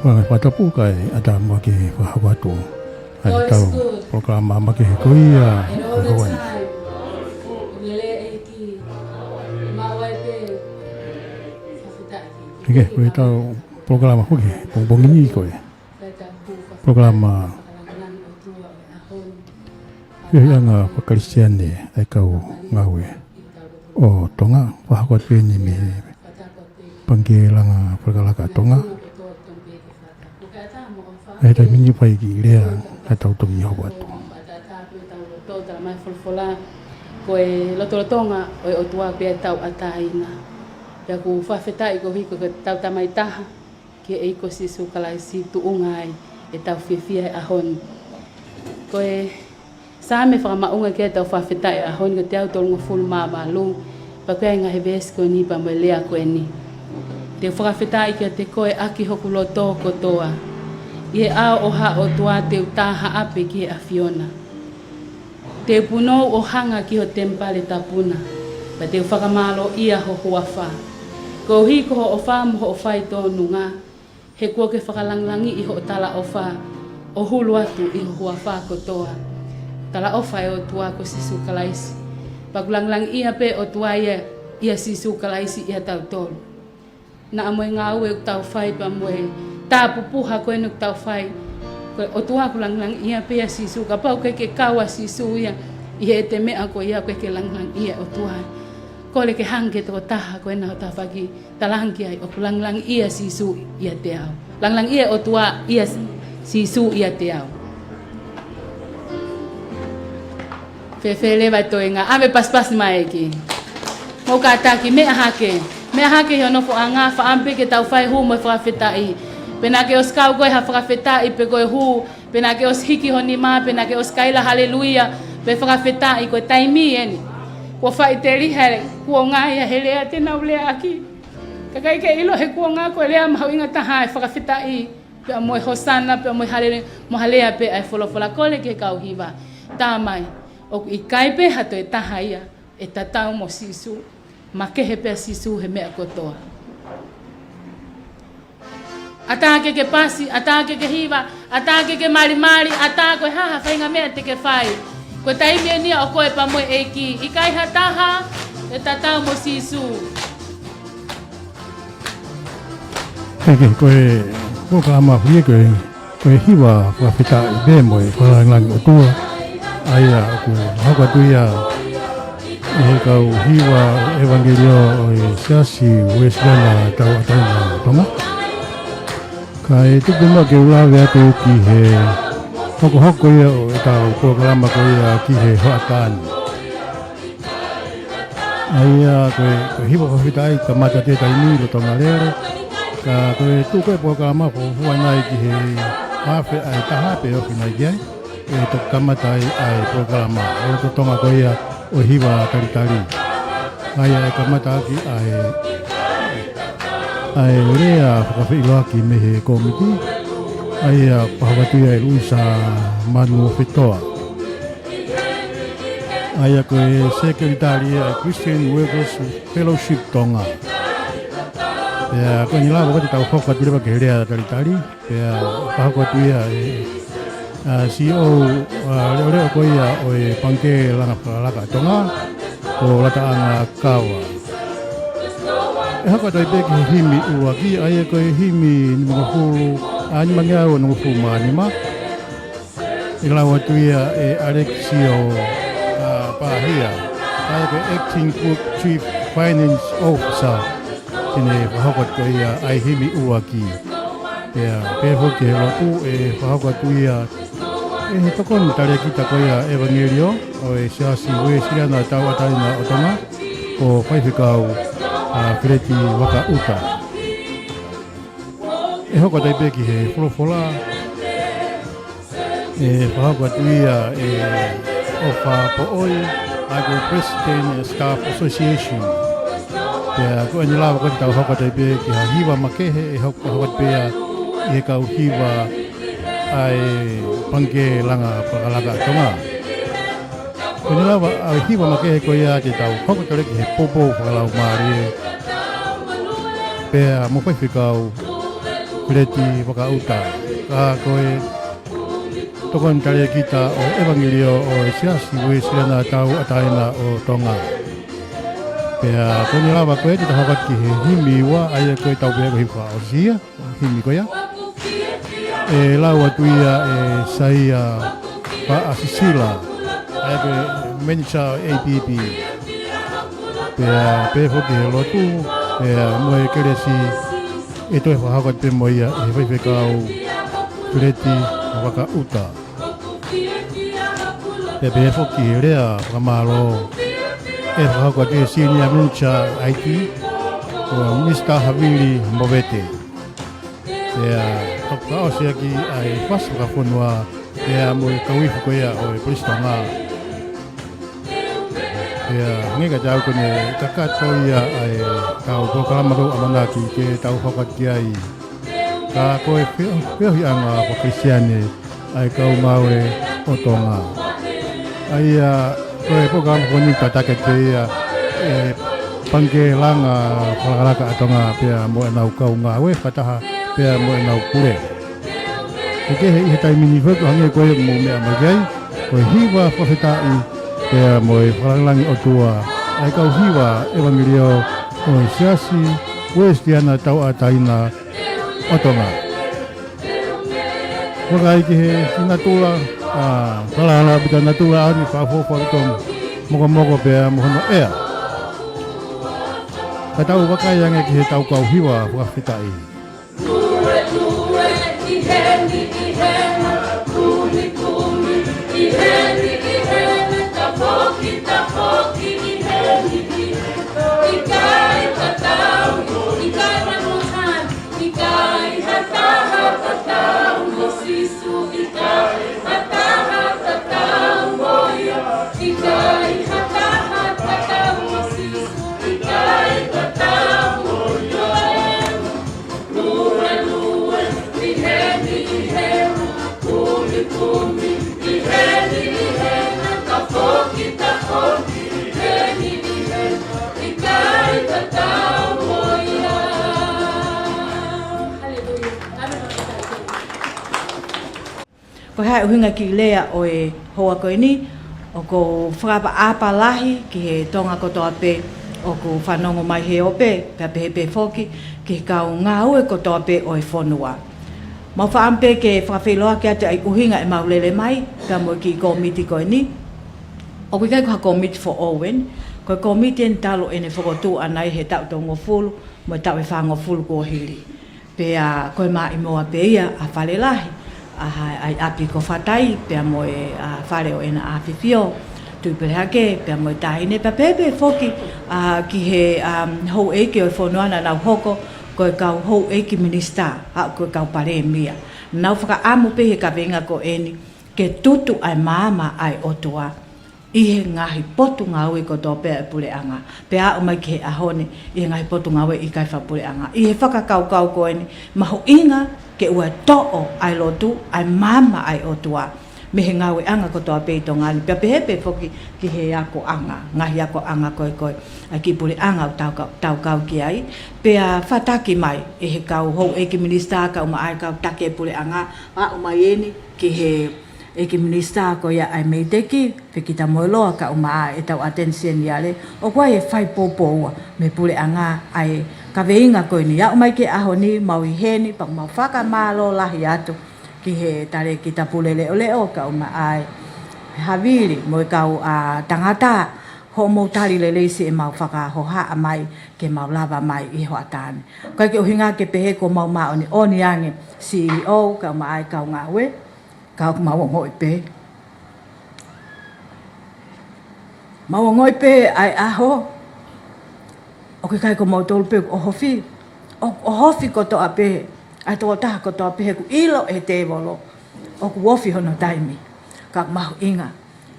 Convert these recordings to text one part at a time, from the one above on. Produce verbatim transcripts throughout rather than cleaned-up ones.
Pea fakatapu kae ʻatā muʻa ke fakahoko atu ʻa ʻetau polokalama makehe ko ia ʻo e houa ni. ʻIkai, ko ʻetau polokalama foki he pongipongi ni ko e polokalama feohiʻanga faka-Kalisitiane ʻa e kau ngāue ʻo Tonga, fakahoko atu eni mei he Pangikē Langa Fakalakalaka ʻa Tonga. ʻI he taimi ni fai e kiʻi lea, ka tau toki hoko atu. Ko e lotolotonga ʻo e ʻOtua pē ʻa e tauʻatāina. Pea ʻoku fakafetaʻi koeʻuhi ko hotau Tamai taha, ko e ʻEiki ko Sīsū Kalaisi, tuʻunga ai ʻetau fiefia he ʻaho ni. Ko e Saame fakamaʻunga ki ai ʻetau fakafetaʻi he ʻaho ni ko e teau tolungofulu mā valu, pea ko e ngaahi veesi ko eni pea mo e lea ko eni. Te u fakafetaʻi kiate koe ʻaki hoku loto kotoa. ʻI he ʻao ʻo haʻo ʻOtua te u tā haʻape ki he ʻAfiona. Te u punou ʻo hanga ki ho temipale tapu na, pea te u fakamālōʻia ho huafa. Koeʻuhi ko hoʻo ʻofa mo hoʻo faitōnunga, he kuo ke fakalangilangiʻi hoʻo talaʻofa ʻo hulu atu ʻi ho huafa kotoa. Talaʻofa ʻa e ʻOtua ko Sīsū Kalaisi. Pea ʻoku langilangiʻia pē ʻOtua ia, ʻia Sīsū Kalaisi ʻia tautolu. Naʻa mo e ngāue ʻoku tau fai pea mo e tāpupuha ko eni ʻoku tau fai, ko e ʻOtua ʻoku langilangiʻia pē ʻa Sīsū. Kapau ʻoku ʻikai ke kau ʻa Sīsū ia ʻi heʻete meʻa ko ia, ʻoku ʻikai ke langilangiʻia ʻOtua. Kole ke hanga ʻe he tokotaha ko ena ʻo tafaʻaki talaange ai, ʻoku langilangiʻia Sīsū ʻiate au. Langilangiʻia ʻOtua ʻia Sīsū ʻiate au. Fēfē leva e toenga? ʻAve pasipasi mai ʻEiki. Mou kātaki, meʻa hake. Meʻa hake ʻi ho nofoʻanga, fakaʻamu pē ke tau fai hū mo e fakafetaʻi. Pe naʻa ke ʻosi kau koe ha fakafetaʻi, pe ko e hū, pe naʻa ke ʻosi hiki ho nima, pe naʻa ke ʻosi kaila haleluia, pe fakafetaʻi, ko e taimi eni. Kuo faʻiteliha e kuonga ia he lea te nau leaʻaki. Ka ʻikai ke ʻilo he kuonga ko e lea mahuʻinga taha e fakafetaʻi, pea mo e hosana, pea mo e hale-, mo e ha lea pē ʻa e folofola. Kole ki he kau hiva. Tamai, ʻoku ʻikai pē ha toe taha ia ʻe tatau mo Sīsū. Makehe pē ʻa Sīsū he meʻa kotoa. ʻAtā ke ke pasi, ʻatā ke ke hiva, ʻatā ke ke malimali, ʻatā ko e hā ha faʻahinga meʻa te ke fai, ko e taimi eni ia ʻo koe pea mo e ʻEiki. ʻIkai ha taha ʻe tatau mo Sīsū. ʻEiki, ko e polokalama foki ē ko e, ko e hiva fakafetaʻi pea mo e fakalangilangi ʻOtua. ʻA ia ʻoku hoko atu ia ʻe he kau hiva ʻevangeliō ʻo e Siasi Uēsiliana Tauʻatāina ʻo Tonga. Kae tuku muʻa ke u lave atu ki he hokohoko ia ʻo ʻetau polokalama ko ia ki he hoʻatā ni. ʻA ia ko e, ko e hiva fakafetaʻi kamata ʻi he taimi ni lolotonga lele. Ka ko e tuʻu ko ē polokalama ko e hū ʻanai ki he afe ʻa e taha pe ofi nai ki ai, ʻe toki kamata ai ʻa e polokalama ʻo e lolotonga ko ia ʻo e hiva talitali. ʻA ia ʻe kamata ʻaki ʻa e, ʻa e lea fakafeʻiloaki mei he kōmiti. ʻA ia fakahoko atu ia ʻe Luisa Manuofetoa. ʻA ia ko e sekelitali ia ʻa e Christian Workers Fellowship Tonga. Pea ko eni lava ko ē te tau hoko atu leva ki he lea talitali. Pea fakahoko atu ia ʻe, ʻa, C E O, ʻa, leʻoleʻo ko ia ʻo e Pangikē Langa Fakalakalaka ʻa Tonga, ko Lataʻanga Kava. ʻE hoko atu ai pē ki he himi ʻuluaki, ʻa ia ko e himi nimangofulu, ʻa, nimangeau onongofulu mā nima. ʻE lau atu ia ʻe ʻAlekisio, ʻa, Pāhia, ʻa ia ko e Acting Group Chief Finance Officer. Te ne fakahoko atu ia ʻa e himi ʻuluaki. Pea, pea foki he lotu ʻe fakahoko atu ia ʻe he tokoni talēkita ko ia ʻevangeliō ʻo e Siasi Uēsiliana Tauʻatāina ʻo Tonga, ko Faifekau, ʻa, Feleti Vakaʻuta. ʻE hoko atu ai pē ki he folofola, ʻe fakahoko atu ia ʻe ʻOfa Poʻoi, ʻa ia ko e President ʻa e Staff Association. Pea ko eni lava ko ē te tau hoko atu ai pē ki ha hiva makehe ʻe hoko, hoko atu pē ia ʻe he kau hiva ʻa e Pangikē Langa Fakalakalaka ʻa Tonga. Ko eni lava ʻa e hiva makehe ko ia te tau hoko atu ai ki he poupou fakalaumālie. Pea mo Faifekau Feleti Vakaʻuta, ka ko e tokoni talēkita ʻo e ʻevangeliō ʻo e Siasi Uēsiliana Tauʻatāina ʻo Tonga. Pea ko ʻene lava ko ē te ta hoko atu ki he himi ua, ʻa ia ko e tau pehē ko e himi fakaʻosi ia, himi ko ia. ʻE lau atu ia ʻe Saia Paʻasisila, ʻa ia ko e manager ʻo e A P P. Pea pehē foki he lotu, pea mo e kelesi ʻe toe fakahoko atu pē mo ia ʻe he faifekau Feleti Vakaʻuta. Pea pehē foki he lea fakamālō ʻe fakahoko atu ʻe he senior manager I T, ko Mister Havili Movete. Pea fakaʻosi ʻaki ʻa e fasi fakafonua, pea mo e kau ifi ko ia ʻo e Polisi Tonga. Pea hangē kiate au ko ʻene kakato ia ʻa e kau polokalama ʻoku ou ʻamanaki ke tau hoko atu ki ai. Ka ko e feo-, feohiʻanga faka-Kalisitiane ʻa e kau ngāue ʻo Tonga. ʻA ia ko e polokalama ko eni tataki atu pē ia ʻe Pangikē Langa Fakalakalaka ʻa Tonga pea mo ʻenau kau ngāue fakataha pea mo ʻenau pule. Ke kehe ʻi he taimi ni foki ʻo hangē ko ia ʻoku mou meʻa mai ki ai, ko e hiva fakafetaʻi pea mo e fakalāngilangi ʻOtua ʻa e kau hiva ʻevangeliō ʻo e Siasi Uēsiliana Tauʻatāina ʻo Tonga. Vakai ki he natula, ʻa, falala pita natula ʻa eni fakaʻofoʻofa ʻi he mokomoko pea mo hono ʻea. Ka tau vakai ange ki he tau kau hiva fakafetaʻi. Ko e hā e ʻuhinga ki he lea ʻo e houa ko eni? ʻOku ou fakaʻapaʻapa lahi ki he Tonga kotoa pē ʻoku fanongo mai he ope, pea pehē pē foki ki he kau ngāue kotoa pē ʻo e fonua. Mau fakaʻamu pē ke fakafeʻiloaki atu ʻa e ʻuhinga ʻemau lele mai, pea mo e kiʻi kōmiti ko eni. ʻOku ʻikai ko ha kōmiti foʻou eni, ko e kōmiti eni talu ʻene fokotuʻu ʻana ʻi he taʻu tolungofulu mo e taʻu ʻe fāngofulu kuo hili. Pea ko e maʻimoa pē ia ʻa Fale Lahi, ʻa ha-, ʻa e ʻapi ko Fatai, pea mo e, ʻa, fale ʻo ʻEna ʻAfifio Tuʻipelehake, pea mo e taʻahine, pea pehē pē foki, ʻa, ki he, ʻa, houʻeiki ʻo e fonua naʻa nau hoko ko e kau houʻeiki minisitā, ʻa, ko e kau palēmia. Nau fakaʻamu pē he kaveinga ko eni ke tutu ʻa e maama ʻa e ʻOtua ʻi he ngaahi potungāue kotoa pē ʻa e puleʻanga. Pea aʻu mai ki he ʻaho ni, ʻi he ngaahi potungāue ʻikai fakapuleʻanga. ʻI he fakakaukau ko eni, mahuʻinga ke ʻoua toʻo ʻa e lotu, ʻa e maama ʻa e ʻOtua mei he ngāueʻanga kotoa pē ʻi Tonga ni. Pea pehē pē foki ki he akoʻanga, ngaahi akoʻanga ko ē ko ē ʻa e kiʻi puleʻanga ʻoku tau kau, tau kau ki ai. Pea fataki mai ʻe he kau houʻeiki minisitā, kau maʻa e kau taki e puleʻanga, aʻu mai eni ki he ʻEiki Minisitā ko ia ʻa e MEIDECC, Pekitamoeloa, kae ʻumaʻā ʻetau ʻAteni Seniale, ʻoku ʻi ai e fai poupou ua mei he puleʻanga ʻa e kaveinga ko eni. Aʻu mai ki he ʻaho ni, mau ʻi heni, pea mau fakamālō lahi atu ki he Talēkita Pule Leʻoleʻo, kae ʻumaʻā e Havili mo e kau, ʻa, tangata, hoʻomou tali lelei siʻemau fakahohaʻa mai ke mau lava mai ʻi he hoʻatā ni. ʻOku ʻikai ke ʻuhinga ke pehē kuo mau māʻoniʻoni ange, CEO, kae ʻumaʻā e kau ngāue, ka ʻoku mau ongoʻi pē. Mau ongoʻi pē ʻa e ʻaho, ʻoku ʻikai ko moutolu pē ʻoku ʻohofi, ʻoku ʻohofi kotoa pē ʻa e tokotaha kotoa pē, he ʻoku ʻilo ʻe he tēvolo ʻoku ofi hono taimi. Ka mahuʻinga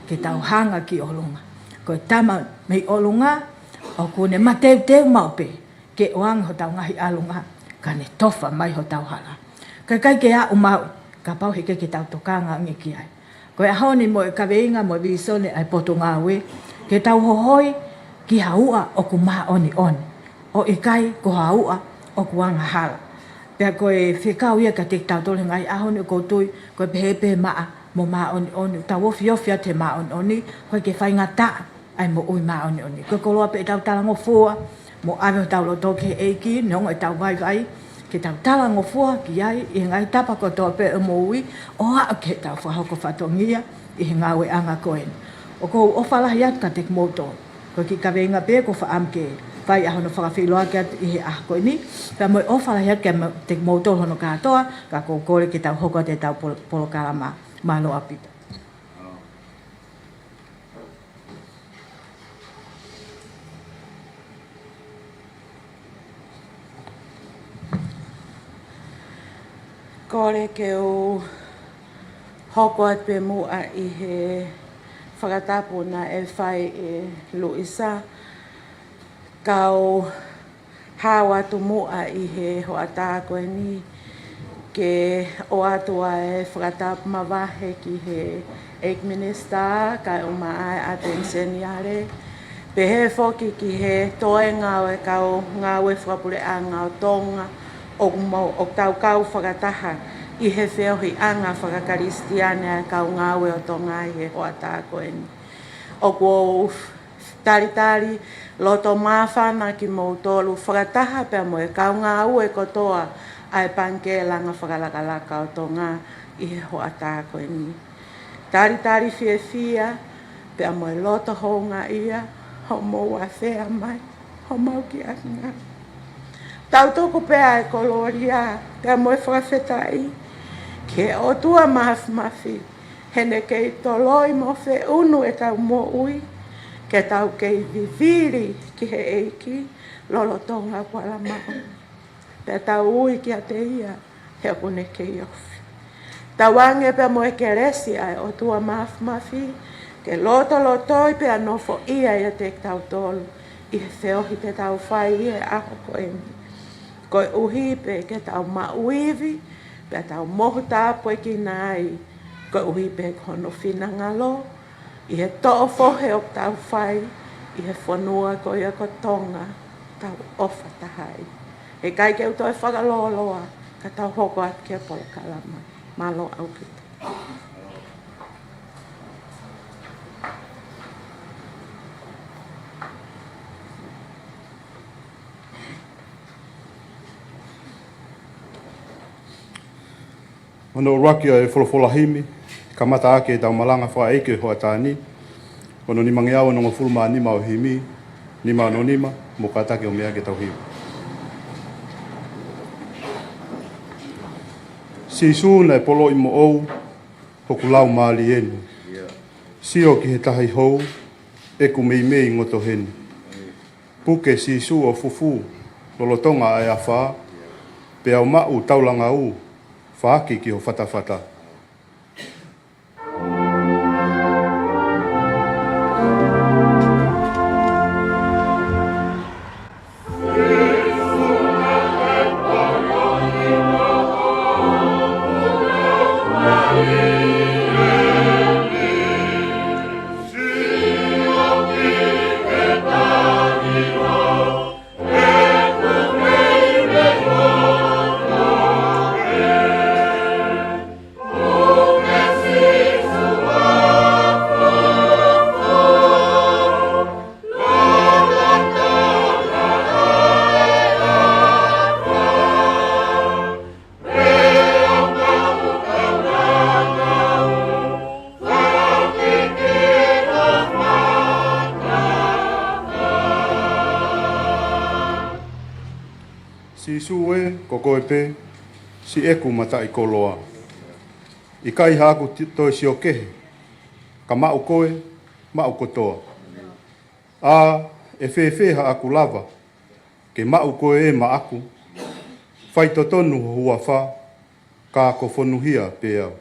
ke tau hanga ki ʻolunga. Ko e Tama mei ʻolunga, ʻoku ne mateuteu maʻu pē ke ʻoange hotau ngaahi ʻalunga, ka ne tofa mai hotau hala. Ka ʻikai ke aʻu maʻu, kapau heʻikai ke tau tokanga ange ki ai. Ko e ʻaho ni mo e kaveinga mo e vīsone ʻa e potungāue, ke tau hohoi ki ha uʻa ʻoku māʻoniʻoni, ʻo ʻikai ko ha uʻa ʻoku angahala. Pea ko e fekau ia kiate kitautolu he ngaahi ʻaho ni, ʻoku ou tui ko e pehē pē maʻa mo māʻoniʻoni, tau ofiofi atu he māʻoniʻoni, ʻoku ʻikai ke faingataʻa ʻa e moʻui māʻoniʻoni. Ko e koloa pē ʻetau talangofua mo ʻave hotau loto ki he ʻEiki, neongo ʻetau vaivai, ke tau talangofua ki ai ʻi he ngaahi tapa kotoa pē ʻo e moʻui, ʻo aʻu ki heʻetau fakahoko fatongia ʻi he ngāueʻanga ko eni. ʻOku ou ʻofa lahi atu kiate kimoutolu. Ko e kiʻi kaveinga pē ʻoku ou fakaʻamu ke fai ʻa hono fakafeʻiloaki atu ʻi he ʻaho ko eni, pea mo e ʻofa lahi atu kiate kimoutolu hono kātoa, ka ʻoku ou kole ke tau hoko atu ʻetau pol-, polokalama. Mālō ʻaupito. Kole ke u hoko atu pē muʻa ʻi he fakatapu naʻe fai ʻe Luisa, kau hao atu muʻa ʻi he hoʻatā ko eni ke ʻoatu ʻa e fakatapu mavahe ki he ʻEiki Minisitā, kae ʻumaʻā ʻa e ʻAteni Seniale. Pehē foki ki he toenga ʻo e kau ngāue fakapuleʻanga ʻo Tonga, ʻoku mau, ʻoku tau kau fakataha ʻi he feohiʻanga fakakalisitiane ʻa e kau ngāue ʻo Tonga ʻi he hoʻatā ko eni. ʻOku ou talitali loto māfana kimoutolu fakataha pea mo e kau ngāue kotoa ʻa e Pangikē Langa Fakalakalaka ʻo Tonga ʻi he hoʻatā ko eni. Talitali fiefia pea mo e loto houngaʻia hoʻomou afea mai homau kiʻi ʻakinga. Tau tuku pē ʻa e kolōlia pea mo e fakafetaʻi ki he ʻOtua Māfimafi, he ne kei toloi mo feʻunu ʻetau moʻui, ke tau kei vivili ki he ʻEiki lolotonga kuo ala maʻu. Pea tau ui kiate ia, he ʻoku ne kei ofi. Tauange pea mo e kelesi ʻa e ʻOtua Māfimafi, ke lotolotoi pea nofoʻia ʻiate kitautolu ʻi he feohi te tau fai ʻi he ʻaho ko eni. Koeʻuhi pē ke tau maʻu ivi, pea tau mohu tāpuekina ai, koeʻuhi pē ko hono finangalo, ʻi he toʻo fohe ʻoku tau fai ʻi he fonua ko ia ko Tonga, tau ʻofa taha ai. He ʻikai ke u toe fakalōloa, ka tau hoko atu ki he polokalama. Mālō ʻaupito. Hono ʻuluaki ʻa e folofola himi, kamata ʻaki ʻetau malanga fakaʻeiki hoʻatā ni, hono nimangeau onongofulu mā nima ʻo e himi, nima ono nima, mo kātaki ʻo meʻa ke tau hiva. Sīsū naʻe poloʻi moʻou, hoku laumālie ni. Sio ki he tahi hou, ʻeku meimei ngoto heni. Puke Sīsū ʻo fufū, lolotonga ʻa e afā, pea u maʻu taulanga ʻo faaki ki ho fatafata. Sīsū ē, ko koe pē, siʻeku mataʻikoloa. ʻIkai haʻaku ti-, toe sio kehe, ka maʻu koe, maʻu kotoa. ʻA, ʻe fēfē haʻaku lava, ke maʻu koe ē maʻaku, faitotonu ho huafa, ka ko fonuhia pē au.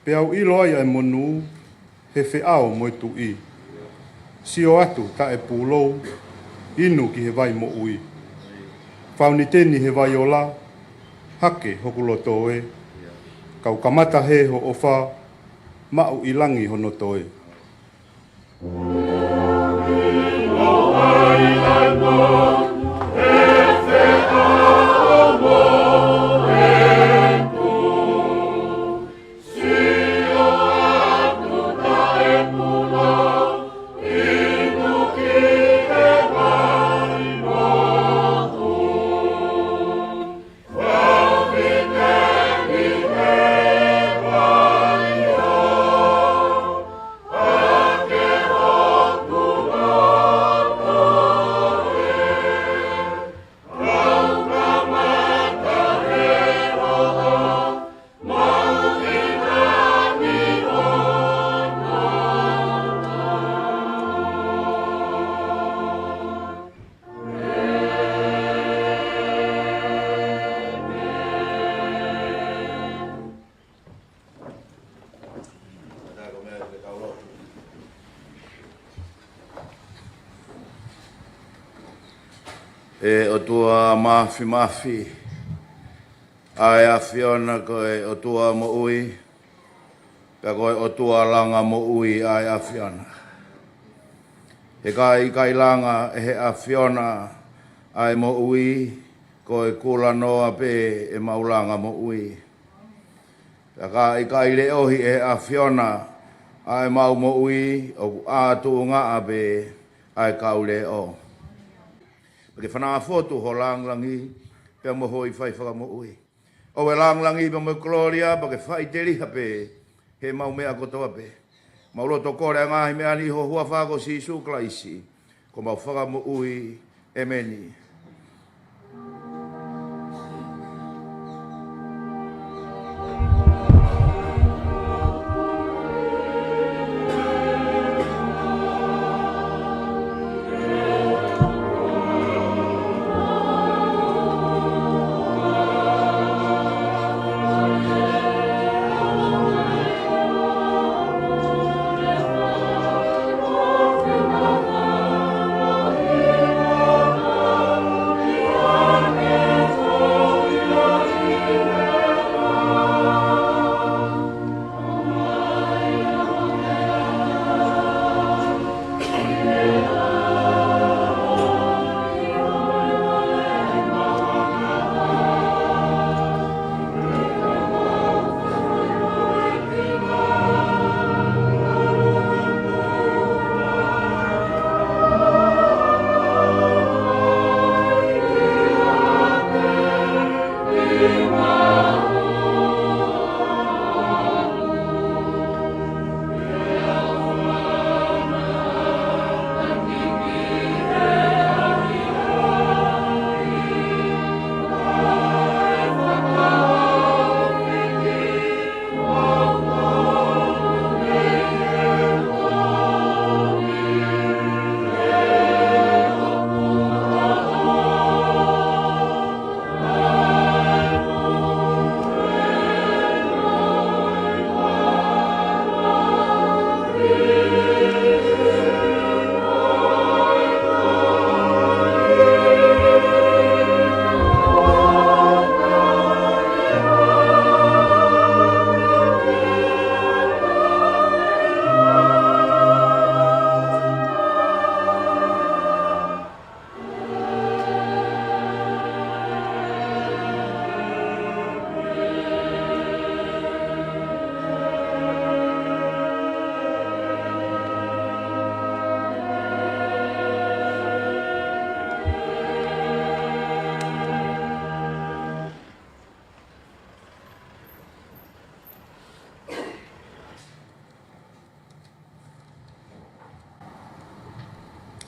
Peá u ʻilo ai ʻa e monū he feʻao mo e tuʻi. Sio atu taʻepūlou, inu ki he vai moʻui. Fauniteni he vai ola, hake hoku loto ē. Kau kamata hē ho ʻofa, maʻu ʻi langi hono toe. ʻE ʻOtua Māfimafi, ʻa e ʻAfiona ko e ʻOtua moʻui, pea ko e ʻOtua langa moʻui ʻa e ʻAfiona. He ka ʻikai langa ʻe he ʻAfiona ʻa e moʻui, ko e kulanoa pē ʻemau langa moʻui. Pea ka ʻikai leʻohi ʻe he ʻAfiona ʻa ʻemau moʻui, ʻoku ʻā tuʻungaʻa pē ʻa e kau leʻo. Pea ke fanāfotu ho langilangi pea mo hoʻo fai fakamoʻui. ʻOua ʻe langilangi pea mo e kolōlia, pea ke faʻiteliha pē heʻemau meʻa kotoa pē. Mau loto kole ʻa e ngaahi meʻa ni ʻi ho huafa ko Sīsū Kalaisi, ko homau Fakamoʻui. ʻĒmeni.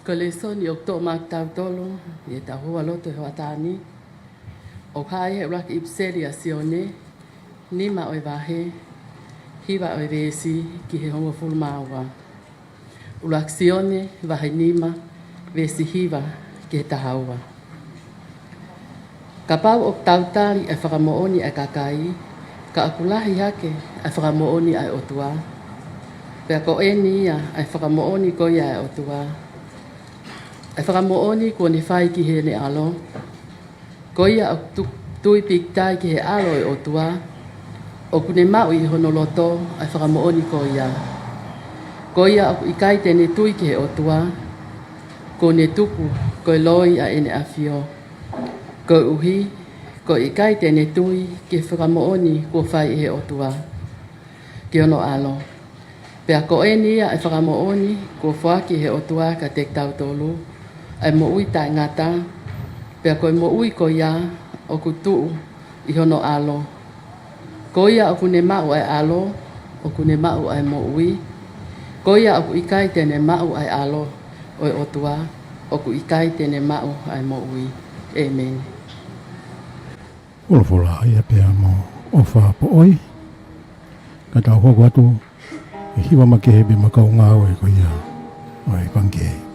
Ko e lēsoni ʻoku toʻo maʻa kitautolu ʻi heʻetau houalotu he hoʻatā ni, ʻoku hā ia he ʻuluaki ʻipiseli ʻa Sione, nima ʻo e vahe, hiva ʻo e veesi ki he hongofulu mā ua. ʻUluaki Sione, vahe nima, veesi hiva ki he taha ua. Kapau ʻoku tau tali ʻa e fakamoʻoni ʻa e kakai, Ka ʻoku lahi hake ʻa e fakamoʻoni ʻa e ʻOtua. Pea ko eni ia ʻa e fakamoʻoni ko ia ʻa e ʻOtua, ʻa e fakamoʻoni kuo ne fai ki heʻene ʻAlo. Ko ia ʻoku tu-, tui pīkitai ki he ʻAlo ʻo e ʻOtua, ʻoku ne maʻu ʻi hono loto ʻa e fakamoʻoni ko ia. Ko ia ʻoku ʻikai te ne tui ki he ʻOtua, kuo ne tuku ko e loi ʻa ʻEne ʻAfio, koeʻuhi ko e ʻikai te ne tui ki he fakamoʻoni kuo fai ʻe he ʻOtua ki hono ʻAlo. Pea ko eni ia ʻa e fakamoʻoni kuo foaki ʻe he ʻOtua kiate kitautolu, ʻa e moʻui taʻengata. Pea ko e moʻui ko ia ʻoku tuʻu ʻi hono ʻAlo. Ko ia ʻoku ne maʻu ʻa e ʻAlo, ʻoku ne maʻu ʻa e moʻui. Ko ia ʻoku ʻikai te ne maʻu ʻa e ʻAlo ʻo e ʻOtua, ʻoku ʻikai te ne maʻu ʻa e moʻui. ʻĒmeni. Folofola ia pea mo ʻofa poʻoi. Ka tau hoko atu ʻi he hiva makehe pea mo e kau ngāue ko ia ʻo e fanga kehe.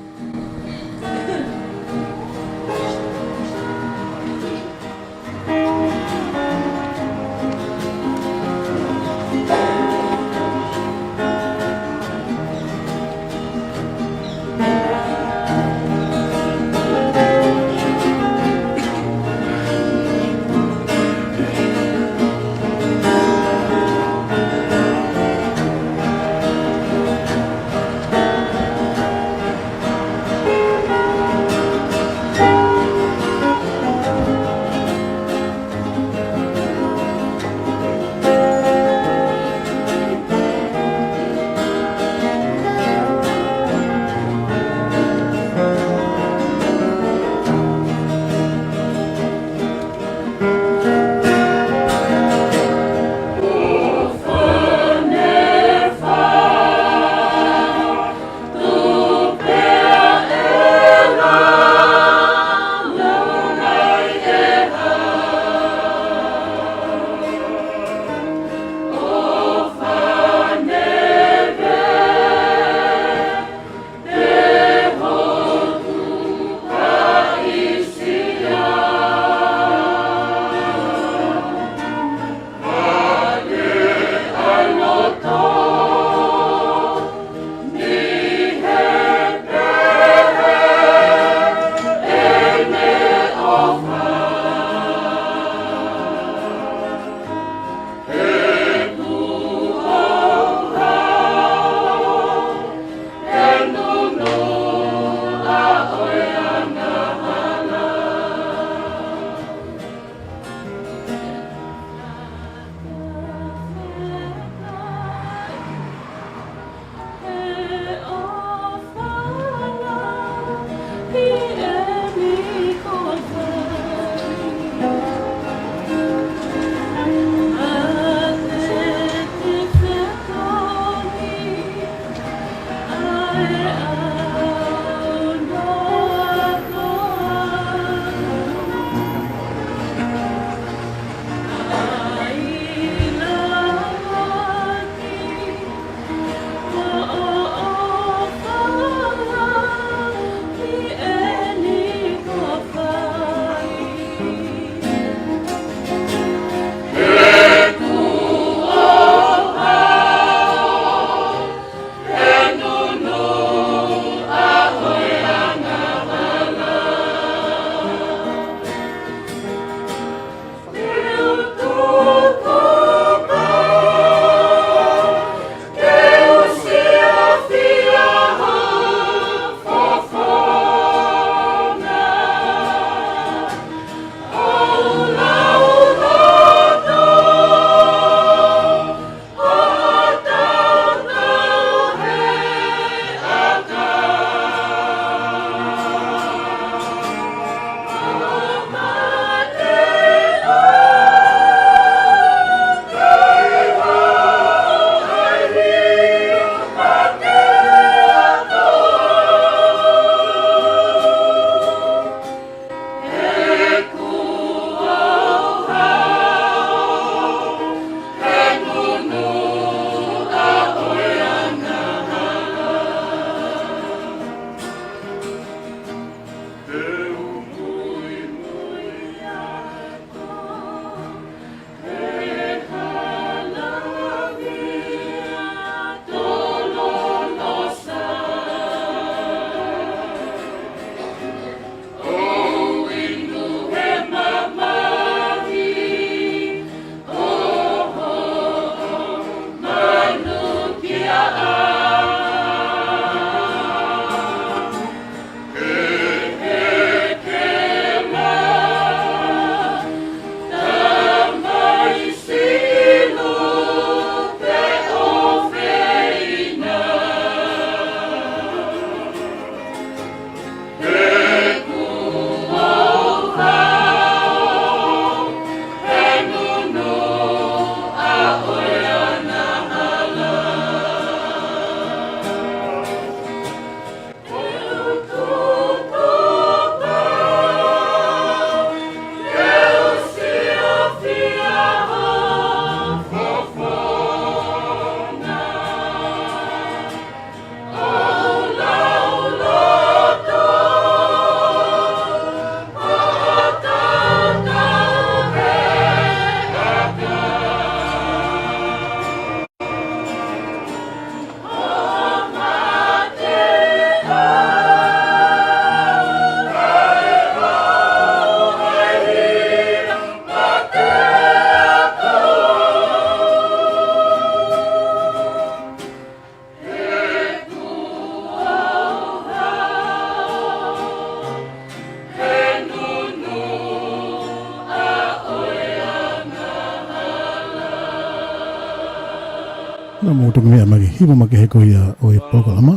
Naʻa mou toki meʻa mai ki he hiva makehe ko ia ʻo e polokalama,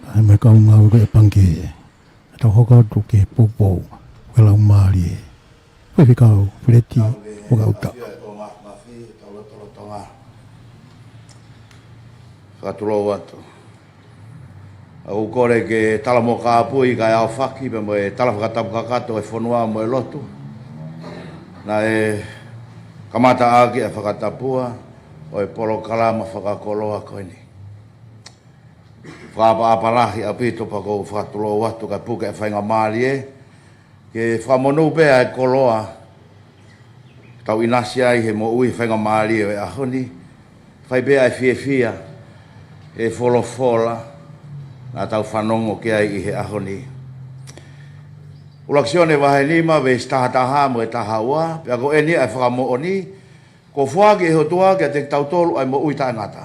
ʻa e meʻa kaungā ʻo e pangikē. ʻE tau hoko atu ki he poupou ʻo e Laumālie. Faifekau Feleti Vakauta. Fakatulou atu. ʻOku ou kole ke tala mo kāpui kae ʻaofaki pea mo e tala fakatapu kakato ʻo e fonua mo e lotu. Naʻe kamata ʻaki ʻa e fakatapua ʻo e polokalama fakakoloa ko eni. Fakaʻapaʻapa lahi ʻaupito pea ʻoku ou fakatulou atu kae puke ʻa e faingamālie ke fakamonū pē ʻa e koloa tau ʻinasi ai he moʻui he faingamālie ʻo e ʻaho ni. Fai pē ʻa e fiefia he folofola naʻa tau fanongo ki ai ʻi he ʻaho ni. ʻUluaki Sione vahe nima veesi taha taha mo e taha ua, pea ko eni ʻa e fakamoʻoni, kuo foaki ʻe he ʻOtua kiate kitautolu ʻa e moʻui taʻengata.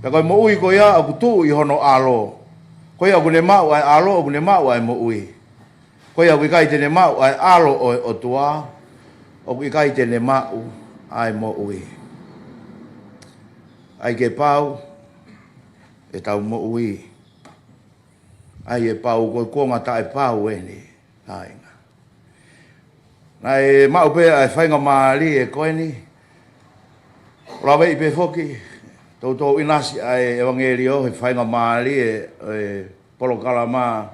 Pea ko e moʻui ko ia ʻoku tuʻu ʻi hono ʻAlo. Ko ia ʻoku ne maʻu ʻa e ʻAlo, ʻoku ne maʻu ʻa e moʻui. Ko ia ʻoku ʻikai te ne maʻu ʻa e ʻAlo ʻo e ʻOtua, ʻoku ʻikai te ne maʻu ʻa e moʻui. ʻAi ke pau ʻetau moʻui. ʻAi ʻe pau, ko e kuonga taʻepau eni, kāinga. Naʻe maʻu pē ʻa e faingamālie ko eni. ʻO laveʻi pē foki, toutou ʻinasi ʻa e ʻevangeliō he faingamālie ʻo e polokalama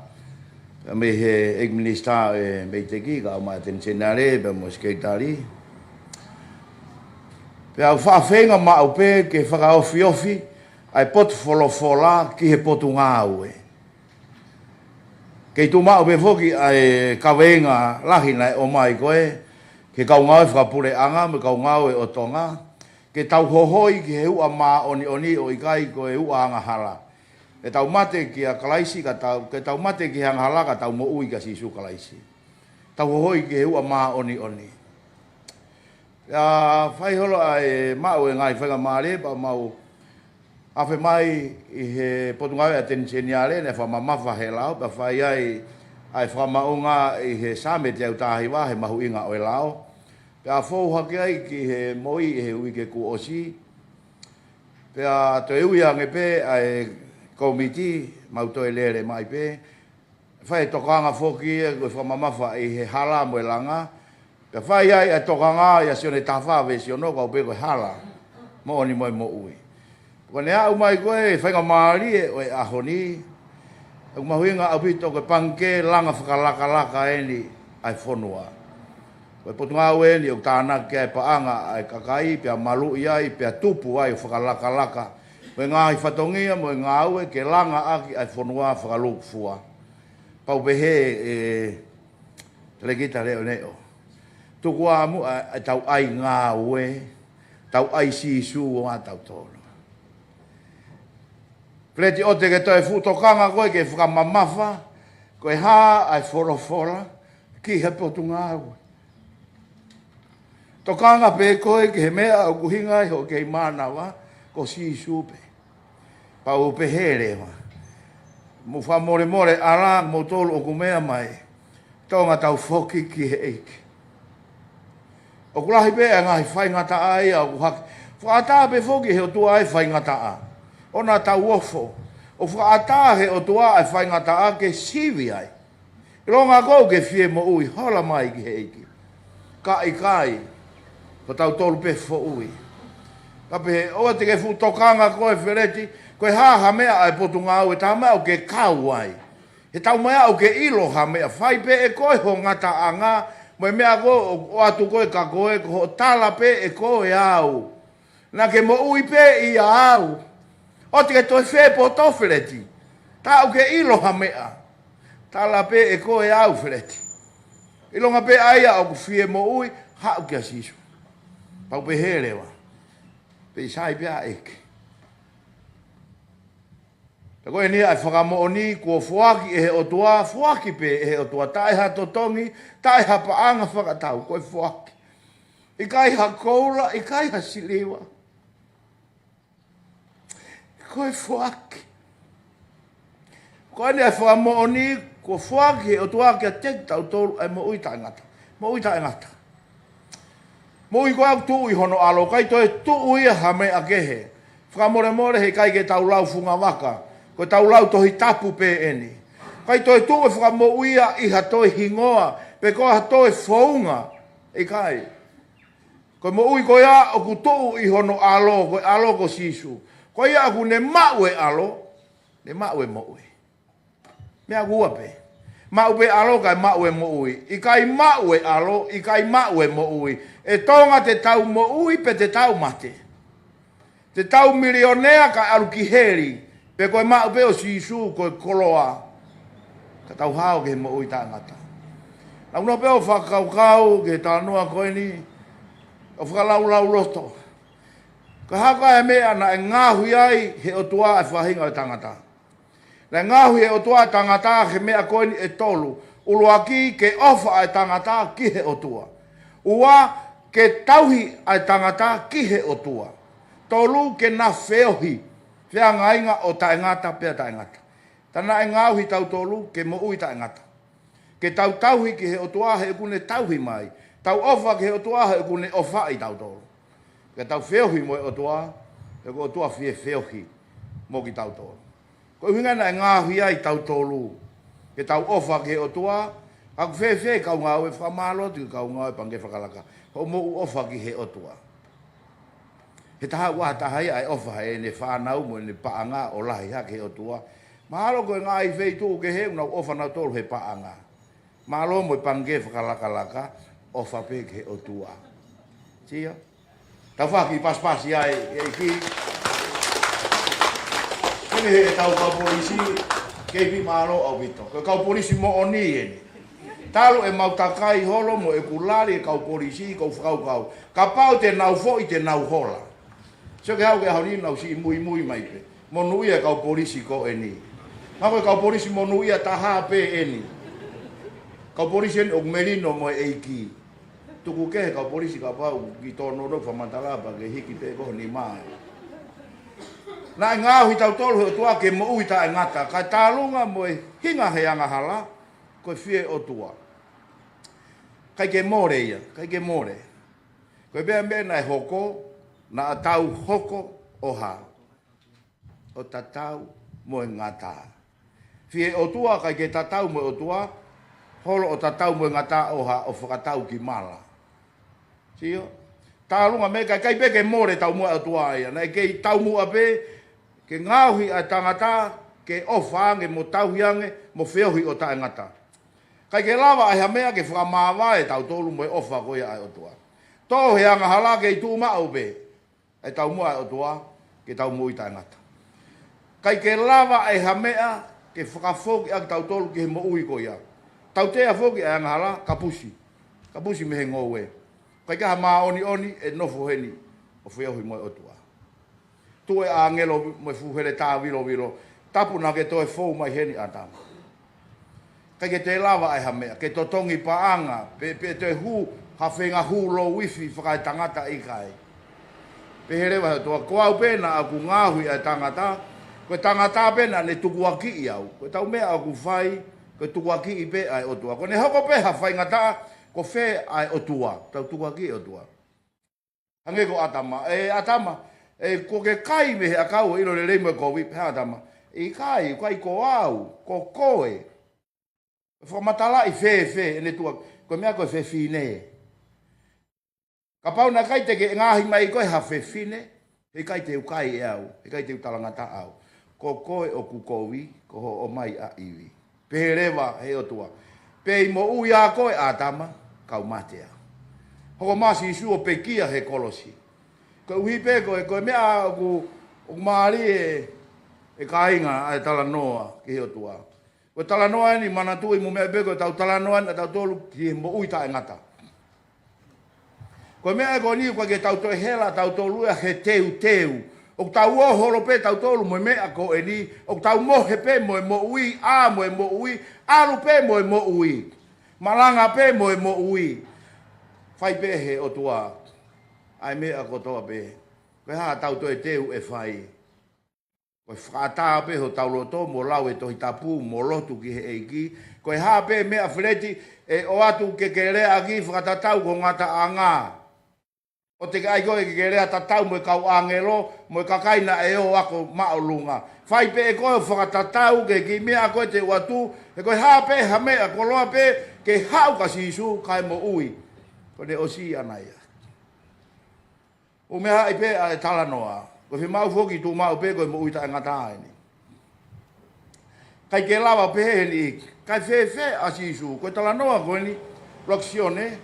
mei he ʻEiki Minisitā ʻo e MEIDECC, kae ʻumaʻā ʻa e ʻAteni Seniale pea mo e Sekelitali. Pea ʻoku faʻa feinga maʻu pē ke fakaofiofi ʻa e potu folofola ki he potungāue. Kei tuʻu maʻu pē foki ʻa e kaveinga lahi naʻe ʻomai ko ē ki he kau ngāue fakapuleʻanga mo e kau ngāue ʻo Tonga, ke tau hohoi ki he uʻa māʻoniʻoni ʻo ʻikai ko e uʻa angahala. Ke tau mate kia Kalaisi ka tau, ke tau mate ki he angahala ka tau moʻui kia Sīsū Kalaisi. Tau hohoi ki he uʻa māʻoniʻoni. Pea fai holo ʻa e maʻu e ngaahi faingamālie pea mau afe mai ʻi he potungāue ʻa e ʻAteni Seniale, naʻe fakamamafa he lao, pea fai ai ʻa e fakamaʻunga ʻi he Saame teau taha hiva he mahuʻinga ʻo e lao. Pea fou hake ai ki he moʻui ʻi he uike kuo ʻosi. Pea toe ui ange pē ʻa e kōmiti, mau toe lele mai pē. Fai e tokanga foki ia ko e fakamamafa ʻi he hala mo e langa. Pea fai ai ʻa e tokanga ʻia Sione taha fā veesi ono, kau pē ko e hala, moʻoni mo e moʻui. Ko ʻene aʻu mai ko ē faingamālie ʻo e ʻaho ni, ʻoku mahuʻinga ʻaupito ko e pangikē langa fakalakalaka eni ʻa e fonua. Ko e potungāue eni ʻoku tānaki ai e paʻanga ʻa e kakai, pea maluʻi ai, pea tupu ai ʻo fakalakalaka. Ko e ngaahi fatongia mo e ngāue ke langa ʻaki ʻa e fonua fakalūkufua. Pau pehē ʻe Telekita Leʻoneʻo, tuku ā muʻa ʻetau ʻai ngāue, tau ʻai Sīsū ʻo ʻatautolu. Feleti, ʻoua te ke toe fuʻu tokanga koe ke fakamamafa ko e hā ʻa e folofola ki he potungāue. Tokanga pē koe ki he meʻa ʻoku ʻuhinga ai hoʻo kei mānava, ko Sīsū pē. Pau pehē leva. Mou fakamolemole ʻa kimoutolu ʻoku meʻa mai. Tonga, tau foki ki he ʻEiki. ʻOku lahi pē ʻa e ngaahi faingataʻa ia ʻoku hake. Fakaʻatā pē foki he ʻOtua e faingataʻa. ʻOua naʻa tau ofo. ʻOku fakaʻatā he ʻOtua e faingataʻa ke sivi ai. ʻIlonga ʻoku ke fie moʻui, hola mai ki he ʻEiki. Ka ʻikai, ko tautolu pē foʻui. Ka pehē, ʻoua te ke fuʻu tokanga koe Feleti, ko e hā ha meʻa ʻa e potungāue, tā meʻa ʻoku ke kau ai. He tau meʻa ʻoku ke ʻilo ha meʻa, fai pē ʻe koe ho ngataʻanga, mo e meʻa ko ē ʻoatu ko ē kia koe, ko hoʻo tala pē ʻe koe au. Naʻa ke moʻui pē ʻia au. ʻOua te ke toe fie poto Feleti. Tā ʻoku ke ʻilo ha meʻa. Tala pē ʻe koe au Feleti. ʻIlonga pē ʻa ia ʻoku fie moʻui, haʻu kia Sīsū. Pau pehē leva. Pea sai pē ʻa e ʻEiki. Pea ko eni ʻa e fakamoʻoni, kuo foaki ʻe he ʻOtua, foaki pē ʻe he ʻOtua, taʻe ha totongi, taʻe ha paʻanga fakatau, ko e foaki. ʻIkai ha koula, ʻikai ha siliva. Ko e foaki. Ko eni ʻa e fakamoʻoni, kuo foaki ʻe he ʻOtua kiate kitautolu ʻa e moʻui taʻengata. Moʻui taʻengata. Moʻui ko ē ʻoku tuʻu ʻi hono ʻAlo, ʻikai toe tuʻu ia ha meʻa kehe. Fakamolemole he ʻikai ke tau lau fungavaka, ko ʻetau lau Tohi Tapu pē eni. ʻIkai toe tuʻu e fakamoʻui ia ʻi ha toe hingoa, pe ko ha toe founga, ʻikai. Ko e moʻui ko ia ʻoku tuʻu ʻi hono ʻAlo, ko e ʻAlo ko Sīsū. Ko ia ʻoku ne maʻu e ʻAlo, ne maʻu e moʻui. Meʻa ʻoku ua pē. Maʻu pē ʻAlo kae maʻu e moʻui. ʻIkai maʻu e ʻAlo, ʻikai maʻu e moʻui. ʻE Tonga, te tau moʻui pe te tau mate. Te tau milionea kae ʻalu ki heli, pe ko e maʻu pē ʻo Sīsū ko e koloa, ka tau hao ki he moʻui taʻengata. Naʻa ku nofo pē ʻo fakakaukau ki he talanoa ko eni, ʻo fakalaulauloto. Ko e hā koā e meʻa naʻe ngaohi ai he ʻOtua e faʻahinga ʻo e tangata? Naʻe ngaohi he ʻOtua e tangata he meʻa ko eni ʻe tolu. ʻUluaki, ke ʻofa ʻa e tangata ki he ʻOtua. Ua, ke tauhi ʻa e tangata ki he ʻOtua. Tolu, ke na feohi, feangainga ʻo taʻengata pea taʻengata. Tā naʻe ngaohi tautolu ke moʻui taʻengata. Ke tau tauhi ki he ʻOtua he ʻoku ne tauhi mai. Tau ʻofa ki he ʻOtua he ʻoku ne ʻofaʻi tautolu. Ke tau feohi mo e ʻOtua, he ko e ʻOtua fie feohi mo kitautolu. Ko e ʻuhinga naʻe ngaohi ai tautolu, ke tau ʻofa ki he ʻOtua. Ka ʻoku fēfē kau ngāue? Fakamālō atu ki he kau ngāue Pangikē Fakalaka, hoʻomou ʻofa ki he ʻOtua. He taha ua taha ia ʻe ʻofa heʻene fānau mo ʻene paʻanga ʻo lahi hake he ʻOtua. Mahalo ko e ngaahi feituʻu kehe ʻoku nau ʻofa nautolu he paʻanga. Mālō mo e Pangikē Fakalakalaka, ʻofa pē ki he ʻOtua. Sio? Tau faki pasipasi ai, ʻEiki. Kemi he tau kau polisi, kei pi mālō ʻaupito. Ko e kau polisi moʻoni eni. Talu ʻemau takai holo mo ʻeku lali e kau polisi, ko e fakakaukau, kapau te nau foʻi te nau hola. Sio ki he ʻaho ko eni, ʻaho ni nau siʻi muimui mai pē. Monūʻia e kau polisi ko eni. Mahalo ko e kau polisi monūʻia taha pē eni. Kau polisi eni ʻoku melino mo e ʻEiki. Tuku kehe kau polisi kapau ʻoku kiʻi tōnounou fakamatala pea ke hiki pē ko e nima. Naʻe ngaohi tautolu he ʻOtua ke moʻui taʻengata, kae tālunga mo e hinga he angahala, ko e fie ʻOtua. ʻIkai ke mole ia, ʻikai ke mole. Ko e meʻa, meʻa naʻe hoko, naʻa tau hoko ʻo hā? ʻO tatau mo e ngata. Fie ʻOtua, ʻikai ke tatau mo e ʻOtua, holo ʻo tatau mo e ngata ʻo hā? ʻO fakatau ki mala. Sio? Tālunga mai, ʻikai, ʻikai pē ke mole e taumuʻa ʻo e ʻOtua ia. Naʻe kei taumuʻa pē ke ngaohi ʻa e tangata ke ʻofa ange mo tauhi ange mo feohi ʻo taʻengata. ʻIkai ke lava ʻe ha meʻa ke fakamāvae tautolu mo e ʻofa ko ia ʻa e ʻOtua. Tō he angahala, kei tuʻu maʻu pē ʻa e taumuʻa ʻo e ʻOtua ke tau moʻui taʻengata. ʻIkai ke lava ʻe ha meʻa ke fakafoki ʻaki tautolu ki he moʻui ko ia. Tautea foki ʻa e angahala, kapusi. Kapusi mei he ngoue. ʻIkai ke ha māʻoniʻoni ʻe nofo heni ʻo feohi mo e ʻOtua. Tuʻu e ʻāngelo mo e fuʻu heletā vilovilo. Tapu naʻa ke toe fou mai heni, ʻAtama. ʻIkai ke toe lava ʻe ha meʻa ke totongi paʻanga, pe, pe toe hū ha feinga hū louifi fakaetangata, ʻikai. Pehē leva he ʻOtua, ko au pē naʻa ku ngaohi ʻa e tangata, ko e tangata pē naʻa ne tukuakiʻi au. Ko e tau meʻa ʻoku fai, ko e tukuakiʻi pē ʻa e ʻOtua. Ko ʻene hoko pē ha faingataʻa, ko fē ʻa e ʻOtua? Tau tukuakiʻi e ʻOtua. Hangē ko ʻAtama, ʻe ʻAtama, ʻe, kuo ke kai mei he ʻakau ʻo ʻilo lelei mo e kovi? Pehē ʻa ʻAtama, ʻikai, ʻikai ko au, ko koe. Fakamatalaʻi fēfē ʻene tukuakiʻi? Ko e meʻa ko e fefine. Kapau naʻe ʻikai te ke ngaohi mai koe ha fefine, heʻikai te u kai ʻe au, heʻikai te u talangataʻa au. Ko koe ʻoku kovi, ko hoʻo ʻomai ʻa ʻIvi. Pehē leva he ʻOtua, pea ʻi moʻui ʻa koe, ʻAtama, kau mate au. Hoko mai Sīsū ʻo pekia he kolosi. Koeʻuhi pē ko e, ko e meʻa ʻoku, ʻoku mālie e, e kāinga, ʻa e talanoa ki he ʻOtua. Ko e talanoa eni, manatuʻi mo meʻa pē ko e tau talanoa eni ʻa tautolu ki he moʻui taʻengata. Ko e meʻa ko eni, ʻoku ʻikai ke tau toe hela tautolu ia he teuteu. ʻOku tau ō holo pē tautolu mo e meʻa ko eni, ʻoku tau mohe pē mo e moʻui, ʻā mo e moʻui, ʻalu pē mo e moʻui, malanga pē mo e moʻui. Fai pē he ʻOtua ʻa e meʻa kotoa pē. Ko e hā ʻetau toe teu ʻe fai? Ko e fakaʻatā pē hotau loto mo lau e Tohi Tapu mo lotu ki he ʻEiki. Ko e hā pē meʻa, Feleti, ʻe ʻoatu ke ke leaʻaki fakatatau ki ho ngataʻanga? ʻOua te ke ʻai koe ke ke lea tatau mo e kau ʻāngelo, mo e kakai naʻe ō ako māʻolunga. Fai pē ʻe koe ʻo fakatatau ki he kiʻi meʻa ko ē te u ʻoatu, he ko e hā pē ha meʻa koloa pē ke haʻu kia Sīsū kae moʻui. Ko ʻene ʻosi ʻana ia. ʻOku meʻa ai pē ʻa e talanoa. Ko e fiemaʻu foki tuʻu maʻu pē ko e moʻui taʻengata eni. ʻIkai ke lava pehē heni. Kae fēfē ʻa Sīsū? Ko e talanoa ko eni, ʻuluaki Sione,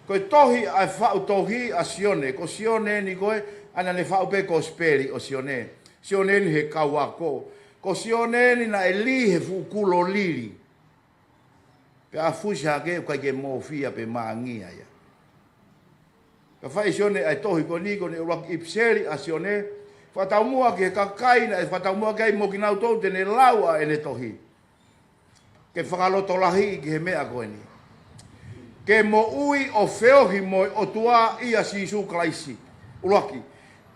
ko e tohi ʻa e faʻu tohi ʻa Sione. Ko Sione eni ko ē, ʻa ia naʻa ne faʻu pē kosipeli ʻo Sione. Sione eni he kau ako. Ko Sione eni naʻe lī he fuʻu kulo lili. Pea fusi hake ʻoku ʻikai ke mōfia pe māngia ia. Ka fai ʻe Sione ʻa e tohi ko eni, ko ʻene ʻuluaki ʻipiseli ʻa Sione, fakataumuʻa ki he kakai naʻe fakataumuʻa ki ai mo kinautolu te ne lau ʻa ʻene tohi. Ke fakalotolahiʻi ki he meʻa ko eni. Ke moʻui ʻo feohi mo e ʻOtua ʻia Sīsū Kalaisi. ʻUluaki,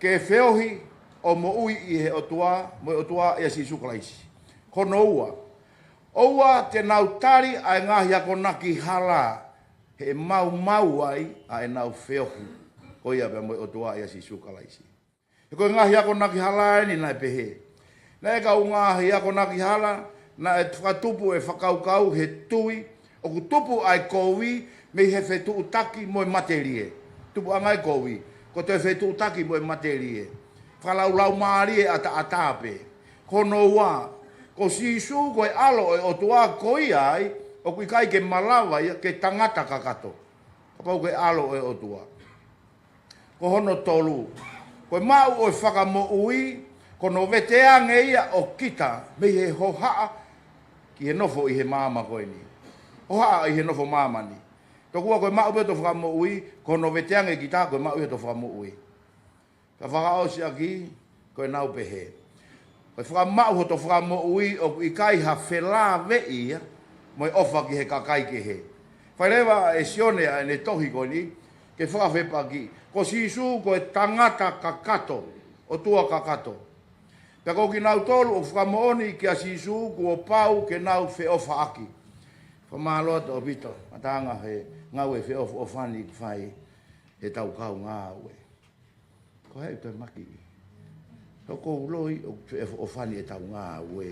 ke feohi ʻo moʻui ʻi he ʻOtua, mo e ʻOtua ʻia Sīsū Kalaisi. Hono ua, ʻoua te nau tali ʻa e ngaahi akonaki hala, he ʻe maumau ai ʻa ʻenau feohi ko ia pea mo e ʻOtua ʻia Sīsū Kalaisi. He ko e ngaahi akonaki hala eni naʻe pehē. Naʻe kau ngaahi akonaki hala, naʻe fakatupu e fakakaukau he tui, ʻoku tupu ʻa e kovi mei he fetuʻutaki mo e matelie. Tupuʻanga e kovi, ko e toe fetuʻutaki mo e matelie. Fakalaulaumālie ʻataʻatā pē. Ko hono ua, ko Sīsū ko e ʻAlo ʻo e ʻOtua ko ia ai, ʻoku ʻikai ke malava ia ke tangata kakato. Kapau ko e ʻAlo ʻo e ʻOtua. Ko hono tolu, ko e maʻu ʻo e fakamoʻui, ko hono veteange ia ʻo kita, mei he hohaʻa ki he nofo ʻi he māmani ko eni. Hohaʻa ʻi he nofo māmani. Tokua ko e maʻu pē hoto fakamoʻui, ko hono veteange kita, ko e maʻu ia hoto fakamoʻui. Ka fakaʻosi ʻaki, ko ʻenau pehē. Ko e fakamaʻu hoto fakamoʻui ʻoku ʻikai ha felāveʻi ia, mo e ʻofa ki he kakai kehe. Fai leva ʻe Sione ʻa ʻene tohi ko eni, ke fakafepaki. Ko Sīsū ko e tangata kakato, ʻOtua kakato. Pea ko kinautolu ʻoku fakamoʻoni kia Sīsū kuo pau ke nau feʻofaʻaki. Fakamālō atu ʻaupito, ʻa e tanga he ngāue feʻofaʻofani ʻoku fai he tau kau ngāue. Ko hai ʻoku toe maki? Ko ʻoku ou loi ʻoku feʻofaʻofani ʻetau ngāue.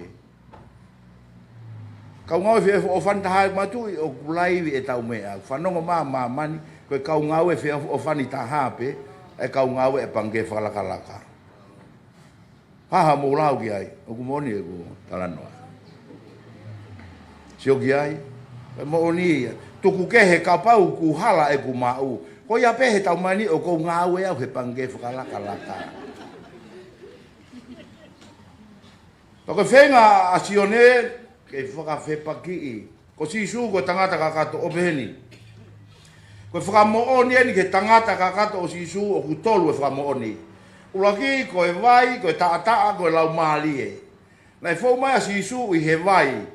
Kau ngāue feʻofaʻofani taha ʻoku matuʻi ʻoku laivi ʻetau meʻa. Fanongo mā māmani, ko e kau ngāue feʻofaʻofani taha pē, ʻa e kau ngāue ʻa e pangikē fakalakalaka. Haha mou lau ki ai, ʻoku moʻoni ʻeku talanoa. Sio ki ai, ʻe moʻoni ia. Tuku kehe kapau ʻoku hala ʻeku maʻu. Ko ia pē he tau mai ni ʻoku ou ngāue au he pangikē fakalakalaka. Pea ko e feinga ʻa Sione, ke fakafepakiʻi. Ko Sīsū ko e tangata kakato ʻo pehē ni. Ko e fakamoʻoni eni ki he tangata kakato ʻo Sīsū ʻoku tolu e fakamoʻoni. ʻUluaki, ko e vai, ko e taʻataʻa, ko e laumālie. Naʻe fou mai ʻa Sīsū ʻi he vai,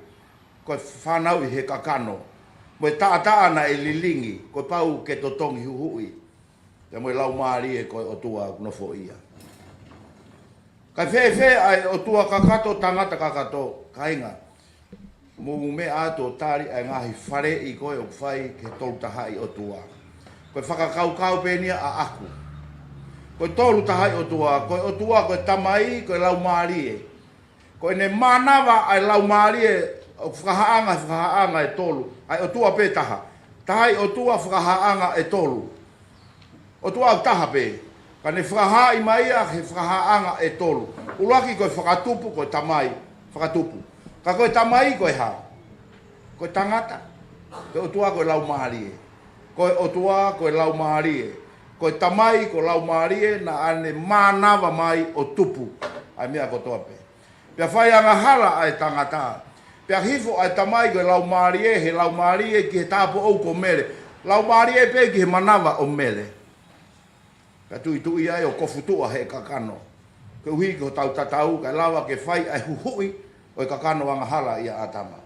ko e fānau ʻi he kakano. Mo e taʻataʻa naʻe lilingi, ko e pau ke totongi huhuʻi. Pea mo e laumālie ko e ʻOtua ʻoku nofo ia. Kae fēfē ʻa e ʻOtua kakato, tangata kakato, kāinga. Mou meʻa atu ʻo tali ʻa e ngaahi faleʻi ko ē ʻoku fai ki he tolu tahaʻi ʻOtua. Ko e fakakaukau pē eni ia ʻaʻaku. Ko e tolu tahaʻi ʻOtua, ko e ʻOtua, ko e Tamai, ko e Laumālie. Ko ʻene mānava ʻa e Laumālie ʻoku fakahāʻanga, fakahāʻanga ʻe tolu. ʻA e ʻOtua pē taha. Tahaʻi ʻOtua fakahāʻanga ʻe tolu. ʻOtua ʻoku taha pē. Ka ne fakahaaʻi mai ia he fakahāʻanga ʻe tolu. ʻUluaki ko e fakatupu, ko e Tamai. Fakatupu. Ka ko e Tamai ko e hā? Ko e tangata. Ko e ʻOtua ko e Laumālie. Ko e ʻOtua ko e Laumālie. Ko e Tamai ko e Laumālie naʻa ne mānava mai ʻo tupu. ʻA e meʻa kotoa pē. Pea fai angahala ʻa e tangata. Pea hifo ʻa e Tamai ko e Laumālie, he Laumālie ki he tāupoʻou ko Mele. Laumālie pē ki he manava ʻo Mele. Ka tuʻituʻia ai ʻo kofutuʻa he kakano. Koeʻuhi ko hotau tatau, kae lava ke fai ʻa e huhuʻi ʻo e kakano angahala ʻia ʻĀtama.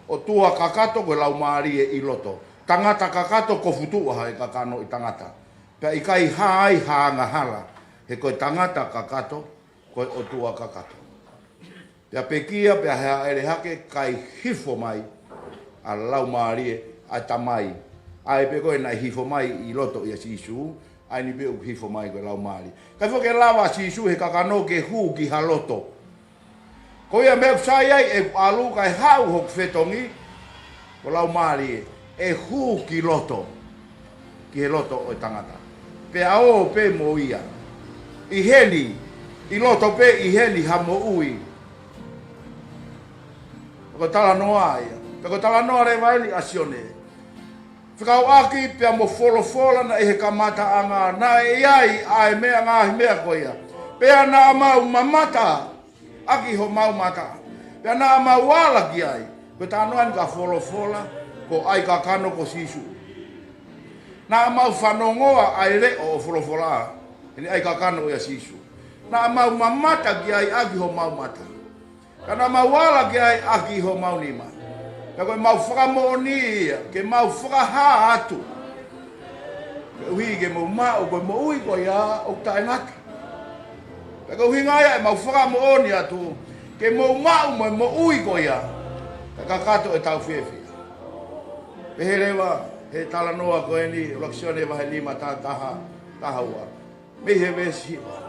ʻOtua kakato ko e Laumālie ʻi loto. Tangata kakato kofutuʻa he kakano ʻi tangata. Pea ʻikai hā ai ha angahala, he ko e tangata kakato, ko e ʻOtua kakato. Pea pekia, pea hāʻele hake, kae hifo mai ʻa e Laumālie ʻa e Tamai. ʻA ē pē ko ē naʻe hifo mai ʻi loto ʻia Sīsū, ʻA eni pē ʻoku hifo mai ko e Laumālie. ʻIkai foki ke lava ʻa Sīsū he kakano ke hū ki ha loto. Ko ia meʻa ʻoku sai ai ʻeku ʻalu kae haʻu hoku fetongi, ko e Laumālie, ʻe hū ki loto, ki he loto ʻo e tangata. Pea ō pē mo ia. ʻI heni, ʻi loto pē ʻi heni ha moʻui. Ko e talanoa ia. Pea ko e talanoa leva eni ʻa Sione. Fekauʻaki pea mo e folofola naʻe ʻi he kamataʻanga, naʻe ʻi ai ʻa e meʻa, ngaahi meʻa ko ia. Pea naʻa mau mamata ʻaki homau mata. Pea naʻa mau ala ki ai. Ko e talanoa eni ki he folofola, ko e ʻaikakano ko Sīsū. Naʻa mau fanongoa ʻa e leʻo ʻo e folofola, eni ʻaikakano ia ʻo Sīsū. Naʻa mau mamata ki ai ʻaki homau mata. Ka naʻa mau ala ki ai ʻaki homau nima. Pea ko ʻemau fakamoʻoni ia, ke mau fakahā atu. Koeʻuhi ke mou maʻu, ko e moʻui ko ia ʻoku taʻengata. Pea ko e ʻuhinga ia ʻemau fakamoʻoni atu, ke mou maʻu mo e moʻui ko ia, kae kakato ʻetau fiefia. Pehē leva he talanoa ko eni, ʻuluaki Sione vahe nima, taha taha, taha ua. Mei he veesi hiva.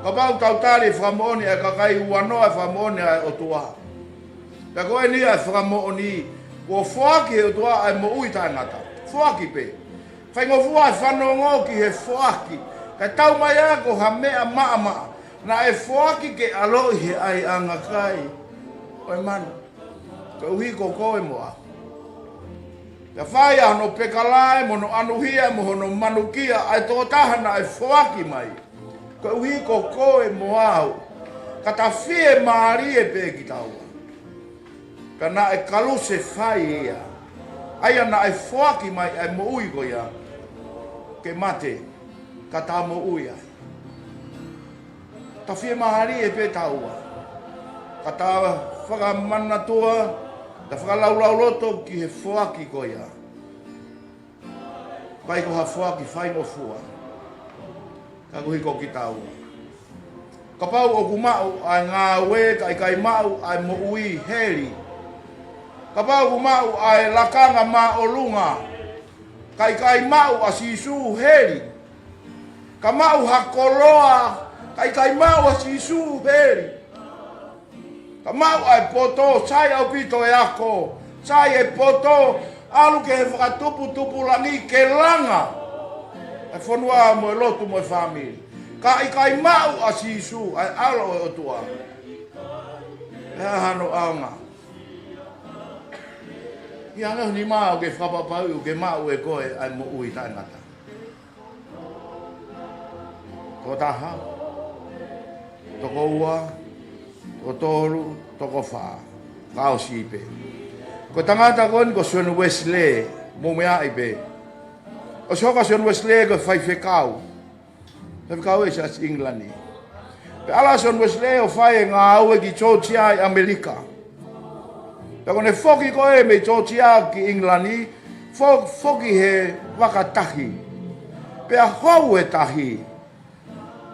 Kapau ʻoku tau tali e fakamoʻoni ʻa e kakai, ʻoku ʻanoa e fakamoʻoni ʻa e ʻOtua. Pea ko eni ʻa e fakamoʻoni, kuo foaki ʻe he ʻOtua ʻa e moʻui taʻengata. Foaki pē. Faingofua e fanongo ki he foaki. Kae tau mai ā ko ha meʻa maʻamaʻa. Naʻe foaki ke ʻaloʻi he ʻaiʻanga kai ʻo e manu. Koeʻuhi ko koe mo au. Pea fai ʻa hono pekalae, mo hono ʻanuhia, mo hono manukia, ʻa e tokotaha naʻe foaki mai. Koeʻuhi ko koe mo au. Ka ta fiemālie pē kitaua. Ka naʻe kalusefai ia. ʻA ia naʻe foaki mai ʻa e moʻui ko ia. Ke mate, ka ta moʻui ai. Ta fiemālie pē taua. Ka ta fakamanatua, ta fakalaulauloto ki he foaki ko ia. ʻIkai ko ha foaki faingofua. Ka koeʻuhi ko kitaua. Kapau ʻoku maʻu ʻa e ngāue, ka ʻikai maʻu ʻa e moʻui, heli. Kapau ʻoku maʻu ʻa e lakanga māʻolunga, ka ʻikai maʻu ʻa Sīsū, heli. Ka maʻu ha koloa, ka ʻikai maʻu ʻa Sīsū, heli. Ka maʻu ʻa e poto, sai ʻaupito e ako, sai e poto, ʻalu ki he fakatupu tupulaki ke langa ʻa e fonua mo e lotu mo e fāmili. Ka ʻikai maʻu ʻa Sīsū, ʻa e ʻAlo ʻo e ʻOtua. ʻE hā hano ʻaonga? ʻI he anga ni mau ke fakapapauʻi ʻoku ke maʻu ʻe koe ʻa e moʻui taʻengata. Toko taha, toko ua, toko tolu, toko fā. Ka ʻosi pē. Ko e tangata ko eni ko Sione Uesilē, mou meaʻi pē. ʻOsi hoko ʻa Sione Uesilē ko e faifekau. Faifekau ʻi he Siasi ʻIngilani. Pea ala ʻa Sione Uesilē ʻo fai e ngāue ki Georgia ʻi ʻAmelika. Pea ko ʻene foki ko ē mei Georgia ki ʻIngilani, fo-, foki he vaka tahi. Pea hou e tahi.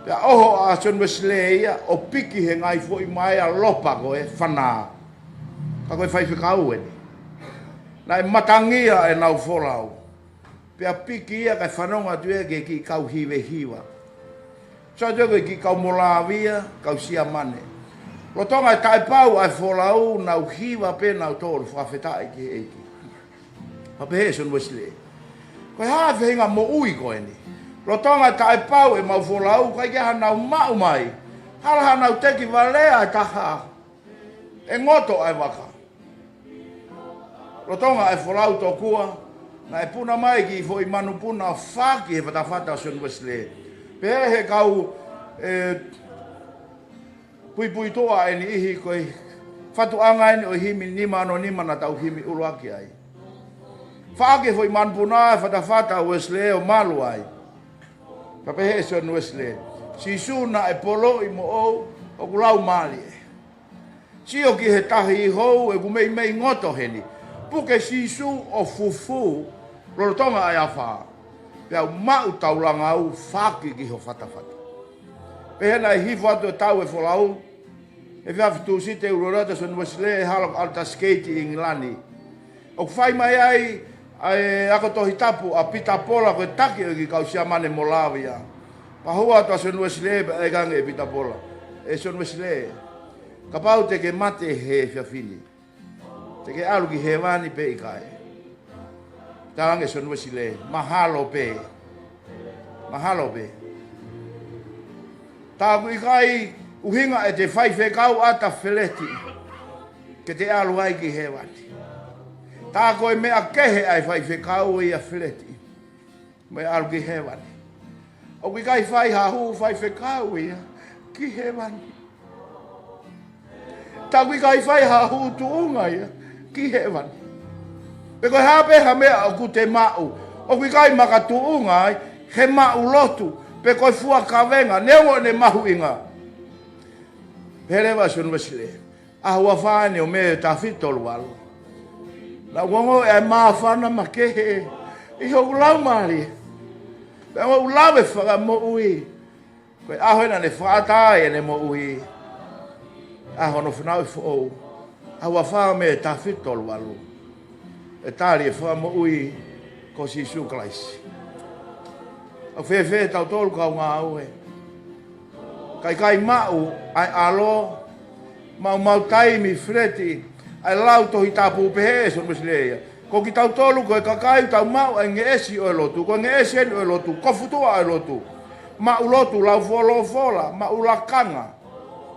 Pea ʻoho ʻa Sione Uesilē ia ʻo piki he ngaahi foʻi maea lopa ko e fana. Ka ko e faifekau eni. Naʻe matangia ʻenau folau. Pea piki ia kae fanongo atu ia ki he kiʻi kau hivehiva. Sio atu ia ko e kiʻi kau Molāvia, kau Siamane. Lolotonga e taʻepau ʻa e folau, nau hiva pē nautolu, fakafetaʻi ki he ʻEiki. Pea pehē ʻe Sione Uesilē, ko e hā e faʻahinga moʻui ko eni? Lolotonga e taʻepau ʻemau folau, ʻikai ke ʻi ai hanau maʻu mai. Hala hanau teki valea ʻe taha. ʻE ngoto ʻa e vaka. Lolotonga e folau tokua, naʻe puna mai e kiʻi foʻi manupuna ʻo faki he fatafata ʻo Sione Uesilē. Pehē ʻe he kau, ē, puipuituʻa ʻe niʻihi ko e fatuʻanga eni ʻo e himi nima ono nima naʻa tau himi ʻuluaki ai. Faki e foʻi manupuna he fatafata ʻo Uesilē ʻo malu ai. Pea pehē ʻe Sione Uesilē, Sīsū naʻe poloʻi moʻou, ʻoku laumālie. Sio ki he tahi hou ʻoku meimei ngoto heni. Puke Sīsū ʻo fufū lolotonga ʻa e afā. Pea u maʻu taulanga ʻo faki ki ho fatafata. Pehē naʻe hifo atu e tau e folau. He efiafi Tūsite ʻuluaki ʻa Sione Uesilē he hala ko Aldersgate ʻi ʻIngilani. ʻOku fai mai ai ʻA e ako Tohi Tapu ʻa Pita Pola ko e taki ʻo e kiʻi kau Siamane mo Lavia. Pea hua atu ʻa Sione Uesilē pea ʻeke ange ʻe Pita Pola, ʻE Sione Uesilē, kapau te ke mate he efiafi ni, te ke ʻalu ki hēvani pe ʻikai? Tala ange ʻe Sione Uesilē, Mahalo pē. Mahalo pē. Tā ʻoku ʻikai ʻuhinga ʻete faifekau ʻata feleti ke te ʻalu ai ki hēvani. Tā ko e meʻa kehe ʻa e faifekau ia feleti mo e ʻalu ki hēvani. ʻOku ʻikai fai ha hū faifekau ia ki hēvani. Tā ʻoku ʻikai fai ha hū tuʻunga ia ki hēvani. Pe ko e hā pē ha meʻa ʻoku te maʻu, ʻoku ʻikai makatuʻunga ai he maʻu lotu pe ko e fua kavenga, neongo ʻene mahuʻinga. Pehē leva ʻe Sione Uesilē, ʻaho ua fā eni ʻo Mē taha fitu tolu valu, naʻá ku ongoʻi ʻa e māfana makehe ʻi hoku laumālie. Pea u lave fakamoʻui. Ko e ʻaho ē naʻá ne fakaʻatā ai ʻene moʻui, ʻaho hono fanauʻi foʻou, ʻaho ua fā ʻo Mē taha fitu tolu valu. ʻE tali e Fakamoʻui ko Sīsū Kalaisi. ʻOku fēfē tautolu kau ngāue? Ka ʻikai maʻu ʻa e ʻAlo, maumau taimi feleti ʻa e lau Tohi Tapu, pehē ʻe Sione Uesilē ia, ko kitautolu ko e kakai ʻoku tau maʻu ʻa e ngeʻesi ʻo e lotu, ko e ngeʻesi eni ʻo e lotu, ko e futuʻa ʻo e lotu. Maʻu lotu, lau folofola, maʻu lakanga,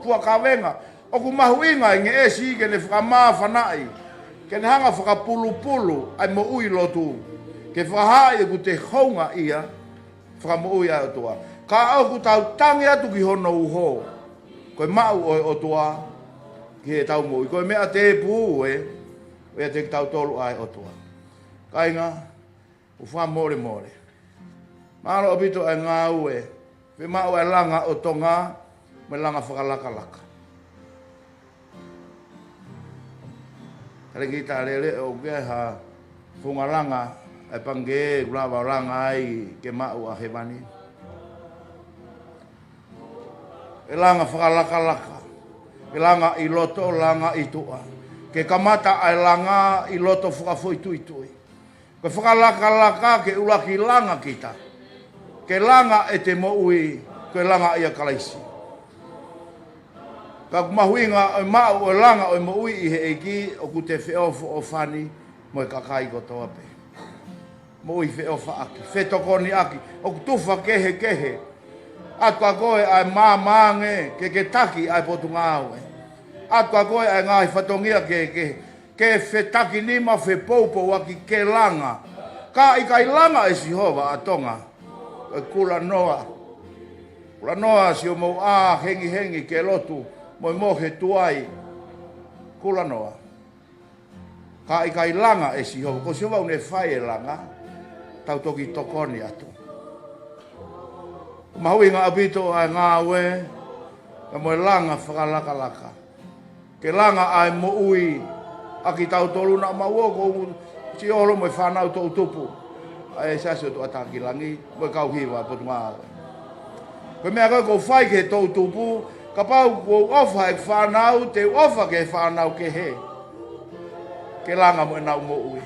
fua kavenga. ʻOku mahuʻinga e ngeʻesi ke ne fakamāfanaʻi, ke ne hanga fakapulupulu ʻa e moʻui lotu, ke fakahaaʻi ʻoku te houngaʻia fakamoʻui ʻa e ʻOtua. Ka ʻoku tau tangi atu ki hono uho, ko e maʻu ʻo e ʻOtua ki heʻetau moʻui. Ko e meʻa tēpū ē, ʻoku ʻiate kitautolu ʻa e ʻOtua. Kāinga, ʻoku fakamolemole. Mālō ʻaupito ʻa e ngāue, fiemaʻu ʻa e langa ʻo Tonga mo e langa fakalakalaka. Talēkita Lele, ʻoku ʻi ai ha founga langa ʻa e Pangikē ʻoku lava ʻo langa ai ke maʻu ʻa hēvani? ʻE langa fakalakalaka, ʻe langa ʻi loto, langa ʻi tuʻa. Ke kamata ʻa e langa ʻi loto fakafoʻituitui. Ko e fakalakalaka ke ʻuluaki langa kita, ke langa ʻete moʻui, ko e langa ʻia Kalaisi. Ka ʻoku mahuʻinga ʻa e maʻu ʻo e langa ʻo e moʻui ʻi he ʻEiki, ʻoku te feʻofoʻofani mo e kakai kotoa pē. Moʻui feʻofaʻaki, fetokoniʻaki, ʻoku tufa kehekehe. ʻAtu kia koe ʻa e maama ange ke ke taki ʻa e Potungāue. ʻAtu kia koe ʻa e ngaahi fatongia kehekehe, ke fetakinima, fepoupouaki, ke langa. Ka ʻikai langa ʻe Sihova ʻa Tonga, ko e kulanoa. Kulanoa siʻomou ʻā hengihengi ke lotu mo e mohe tuai. Kulanoa. Ka ʻikai langa ʻe Sihova, ko Sihova ʻoku ne fai e langa, tau toki tokoni atu. Mahuʻinga ʻaupito ʻa e ngāue, ka mo e langa fakalakalaka. Ke langa ʻa e moʻui ʻa kitautolu naʻa mau ō, ko u siʻi ʻalu mo e fānau toʻutupu ʻa e Siasi ʻo e Tuʻatākilangi, mo e kau hiva Potungāue. Ko e meʻa ko ē ʻoku ou fai ki he toʻutupu, kapau ʻoku ou ʻofa he fānau, te u ʻofa ki he fānau kehe. Ke langa mo ʻenau moʻui.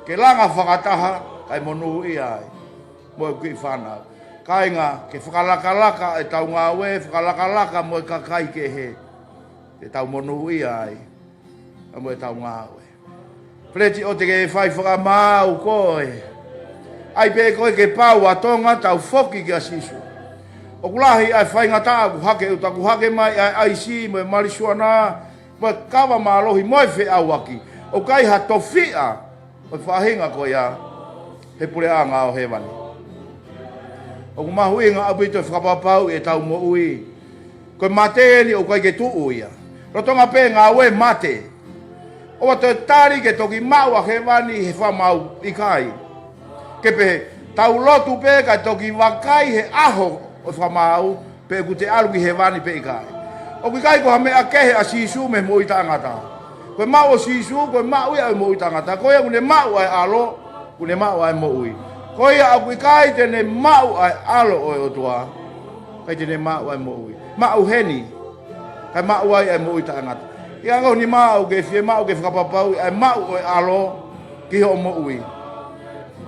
Ke langa fakataha, kae monūʻia ai mo e kiʻi fānau. Kāinga, ke fakalakalaka ʻetau ngāue, fakalakalaka mo e kakai kehe, te tau monūʻia ai mo ʻetau ngāue. Feleti, ʻoua te ke fai fakamaau koe. ʻAi pē koe ke pau ʻa Tonga, tau foki kia Sīsū. ʻOku lahi ʻa e faingataʻa, ʻoku hake ʻuta, ʻoku hake mai ʻa e ʻaisi mo e malisuana, mo e kava mālohi, mo e feʻauaki. ʻOku ʻikai ha tofiʻa ʻo e faʻahinga ko ia he puleʻanga ʻo hēvani. ʻOku mahuʻinga ʻaupito e fakapapauʻi ʻetau moʻui. Ko e mate eni ʻoku ʻikai ke tuʻu ia. Lolotonga pē ngāue, mate. ʻOua toe tali ke toki maʻu ʻa hēvani he fakamaau, ʻikai. Ke pehē, tau lotu pē kae toki vakai he ʻaho ʻo e fakamaau, pe ʻoku te ʻalu ki hēvani pe ʻikai. ʻOku ʻikai ko ha meʻa kehe ʻa Sīsū mei he moʻui taʻengata. Ko e maʻu ʻo Sīsū, ko e maʻu ia ʻo e moʻui taʻengata. Ko ia ʻoku ne maʻu ʻa e ʻAlo, ʻoku ne maʻu ʻa e moʻui. Ko ia ʻoku ʻikai te ne maʻu ʻa e ʻAlo ʻo e ʻOtua, ʻikai te ne maʻu ʻa e moʻui. Maʻu heni, kae maʻu ai ʻa e moʻui taʻengata. ʻI he ʻaho ni, maʻu ke fiemaʻu ke fakapapauʻi ʻa e maʻu ʻo e ʻAlo, ki hoʻo moʻui.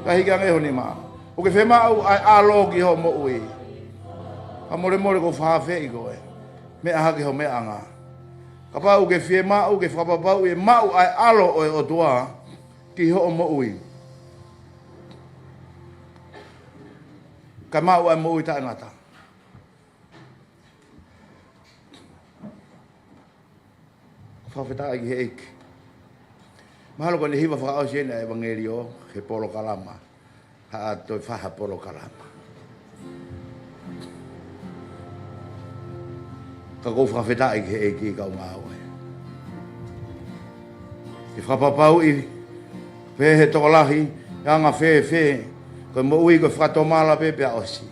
Kae hiki ange ho nima. ʻOkú ke fiemaʻu ʻa e ʻAlo ki hoʻo moʻui. Fakamolemole ʻoku ou fakaafeʻi koe. Meʻa hake ho meʻaʻanga. Kapau ʻokú ke fiemaʻu ke fakapapauʻi ʻe maʻu ʻa e ʻAlo ʻo e ʻOtua ki hoʻo moʻui, kae maʻu ʻa e moʻui taʻengata. Fakafetaʻi ki he ʻEiki. Mahalo ko ʻene hiva fakaʻosi eni ʻa e ʻevangeliō he polokalama. Haʻa toe fai ha polokalama. Ka ʻoku ou fakafetaʻi ki he ʻEiki kaungā ʻofa. Ke fakapapauʻi pē he tokolahi, anga fēfē, ko e moʻui ko e fakatomala pē pea ʻosi.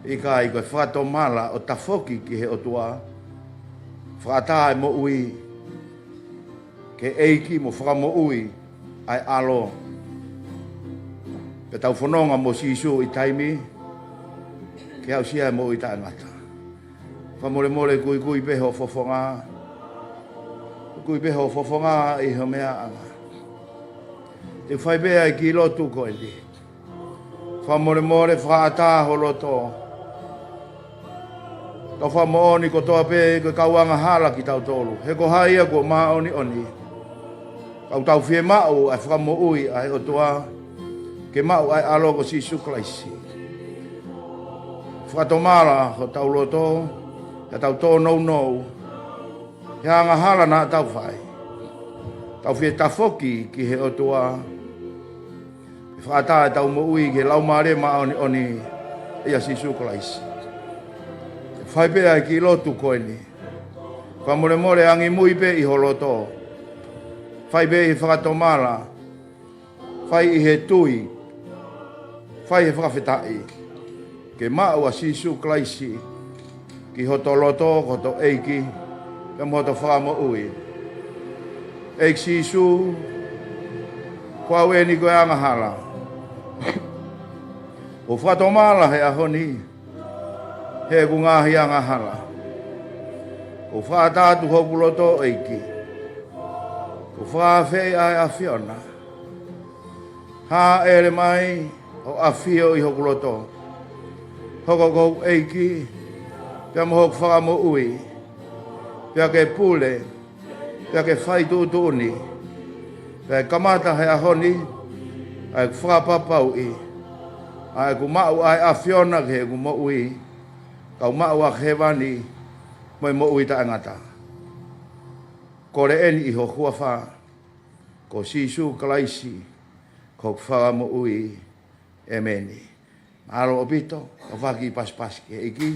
ʻIkai, ko e fakatomala ʻo tafoki ki he ʻOtua, fakaʻatā e moʻui ki he ʻEiki mo fakamoʻui ʻa e ʻAlo. Pea tau fononga mo Sīsū ʻi taimi ke aʻusia e moʻui taʻengata. Fakamolemole kuikui pē hoʻo fofonga. Kuikui pē hoʻo fofonga ʻi ho meʻaʻanga. Te u fai pē ʻa e kiʻi lotu ko eni. Fakamolemole fakaʻatā ho loto. Tau fakamoʻoni kotoa pē ko e kau angahala kitautolu. He ko hai ia kuo māʻoniʻoni. Ka ʻoku tau fiemaʻu ʻa e fakamoʻui ʻa e ʻOtua. Ke maʻu ʻa e ʻAlo ko Sīsū Kalaisi. Fakatomala hotau loto, ka tau tōnounou he angahala naʻa tau fai. Tau fie tafoki ki he ʻOtua. Ke fakaʻatā ʻetau moʻui ki he Laumālie Māʻoniʻoni ʻia Sīsū Kalaisi. Fai pē ʻa e kiʻi lotu ko eni. Fakamolemole angimui pē ʻi ho loto. Fai pē ʻi he fakatomala. Fai ʻi he tui. Fai he fakafetaʻi. Ke maʻu ʻa Sīsū Kalaisi ki hoto loto, ko hoto ʻEiki, pea mo hoto fakamoʻui. ʻEiki Sīsū, ko au eni ko e angahala. ʻOku ou fakatomala he ʻaho ni, heʻeku ngaahi angahala. ʻOku ou fakaʻatā atu hoku loto ʻEiki. ʻOku ou fakaafeʻi ʻa e ʻAfiona. Hāʻele mai ʻo ʻafio ʻi hoku loto. Hoko ko hoku ʻEiki, pea mo hoku fakamoʻui. Pea ke pule, pea ke fai tuʻutuʻuni. Pea kamata he ʻaho ni, ʻa ʻeku fakapapauʻi. ʻA ʻeku maʻu ʻa e ʻAfiona ki heʻeku moʻui. Kau maʻu ʻa hēvani, mo e moʻui taʻengata. Kole eni ʻi ho huafa. Ko Sīsū Kalaisi, ko hoku fakamoʻui. ʻEmeni. Mālō ʻaupito, ka faki pasipasi ki he ʻEiki.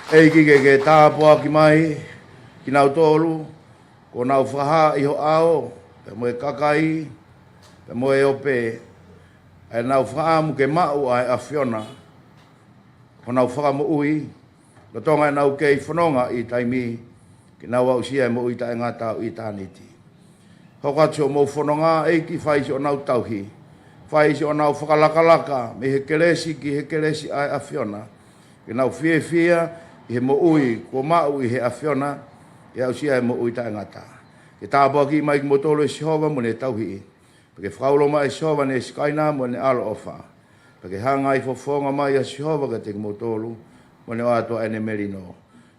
ʻEiki ke ke tāpuaki mai, kinautolu, kuo nau fakahā ʻi ho ʻao, pea mo e kakai, pea mo e ope, ʻa ʻenau fakaʻamu ke maʻu ʻa e ʻAfiona, ko honau fakamoʻui, lolotonga ʻenau kei fononga ʻi taimi, ke nau aʻusia e moʻui taʻengata ʻo ʻitāniti. Hoko atu siʻomou fononga ʻEiki fai siʻonau tauhi, fai siʻonau fakalakalaka, mei he kelesi ki he kelesi ʻa e ʻAfiona, ke nau fiefia ʻi he moʻui, kuo maʻu ʻi he ʻAfiona, ke aʻusia e moʻui taʻengata. Ke tāpuaki mai kimoutolu ʻe Sihova mo ʻene tauhi, pea ke fakaulo mai ʻe Sihova ʻene Sikaina mo ʻene ʻaloʻofa. Pea ke hanga ʻi he fofonga mai ʻa Sihova kiate kimoutolu, mo ne ʻoatu ʻa ʻene melino.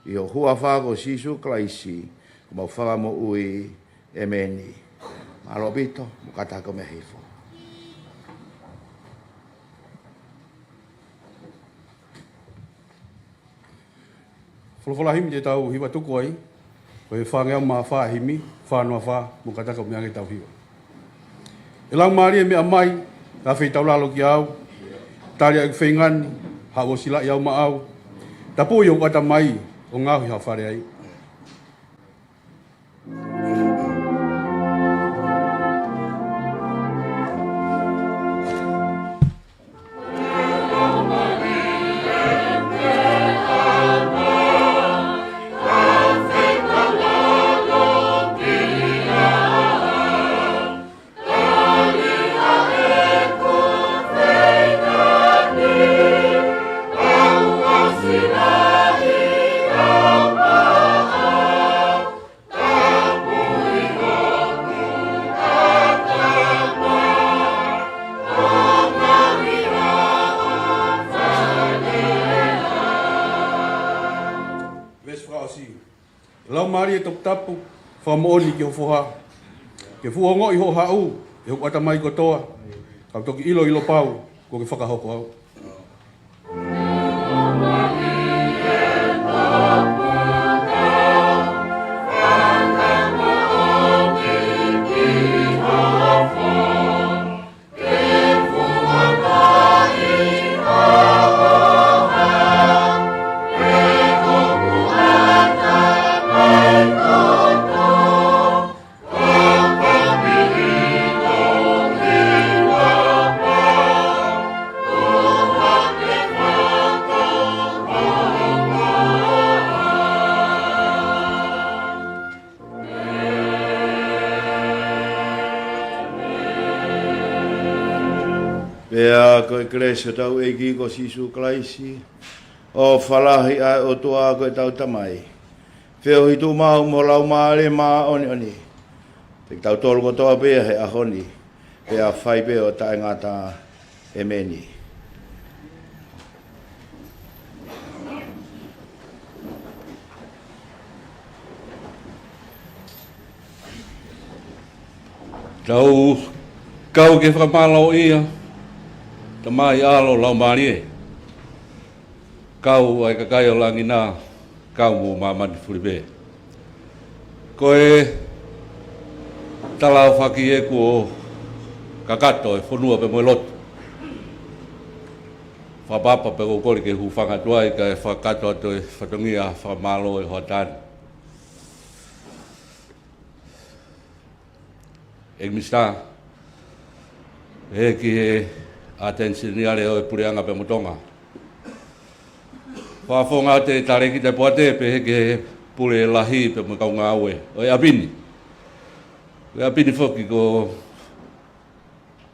ʻI ho huafa ko Sīsū Kalaisi, ko homau fakamoʻui, ʻemeni. Mālō ʻaupito, mou kātaki ʻo meʻa hifo. Folofola himi te tau hiva tuku ai, ko e fāngeau mā fā himi, fā noa fā, mou kātaki ʻo meʻa ange tau hiva. ʻE Laumālie meʻa mai, ʻa fei tau lalo kia au, tali ʻa ʻeku feinga ni, haʻu ʻo silaʻi au maʻau, tapui hoku ʻatamai, ʻo ngaohi ha fale ai. Laumālie Toputapu, fakamoʻoni ki ho foha, ke fuʻu ongoʻi hoʻo haʻu ʻi hoku ʻatamai kotoa, kau toki ʻiloʻilo pau kuo ke fakahoko au. Pea ko e kelesi ʻa hotau ʻEiki ko Sīsū Kalaisi, ʻofa lahi ʻa e ʻOtua ko ʻetau Tamai, feohi tuʻu maʻu mo e Laumālie Māʻoniʻoni, ʻiate kitautolu kotoa pē he ʻaho ni, pea fai pē ʻo taʻengata. ʻEmeni. Tau kau ke fakamālōʻia, Tamai, ʻAlo, Laumālie. Kau ai kakai ʻo langi na, kau mo māmani fulipē. Ko e talaʻofa ki he kuo kakato e fonua pea mo e lotu. Fakapapa pea ʻoku ou kole ke u hūfanga atu ai kae fakakakato atu e fatongia fakamālō ʻi he hoʻatā ni. ʻEiki Minisitā, pehē ki he ʻAteni Seniale ʻo e Puleʻanga pea mo Tonga. Fakafofonga ʻo e Talēkita Poate, pehē ki he Pule Lahi pea mo e kau ngāue ʻo e ʻapi ni. Ko e ʻapi ni foki ko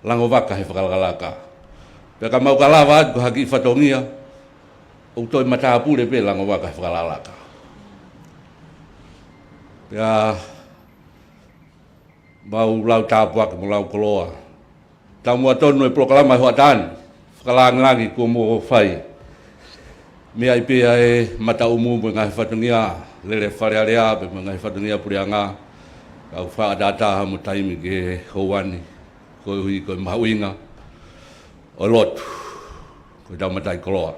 Langovaka he fakalakalaka. Pea ka mau ka lava atu ko ha kiʻi fatongia, ʻoku toe matāpule pē Langovaka he fakalakalaka. Pea mau lau tāpuaki mo lau koloa. Taumuʻa tonu e polokalama ʻi he hoʻatā ni, Fakalāngilangi kuo mo fai. Meʻa ai pē ʻa e mataʻumu mo e ngaahi fatongia, lele Fale Alea pea mo e ngaahi fatongia puleʻanga, kau fakaʻataʻatā mo taimi ki he houa ni, koeʻuhi ko e mahuʻinga ʻo e lotu, ko ʻetau mataʻikoloa.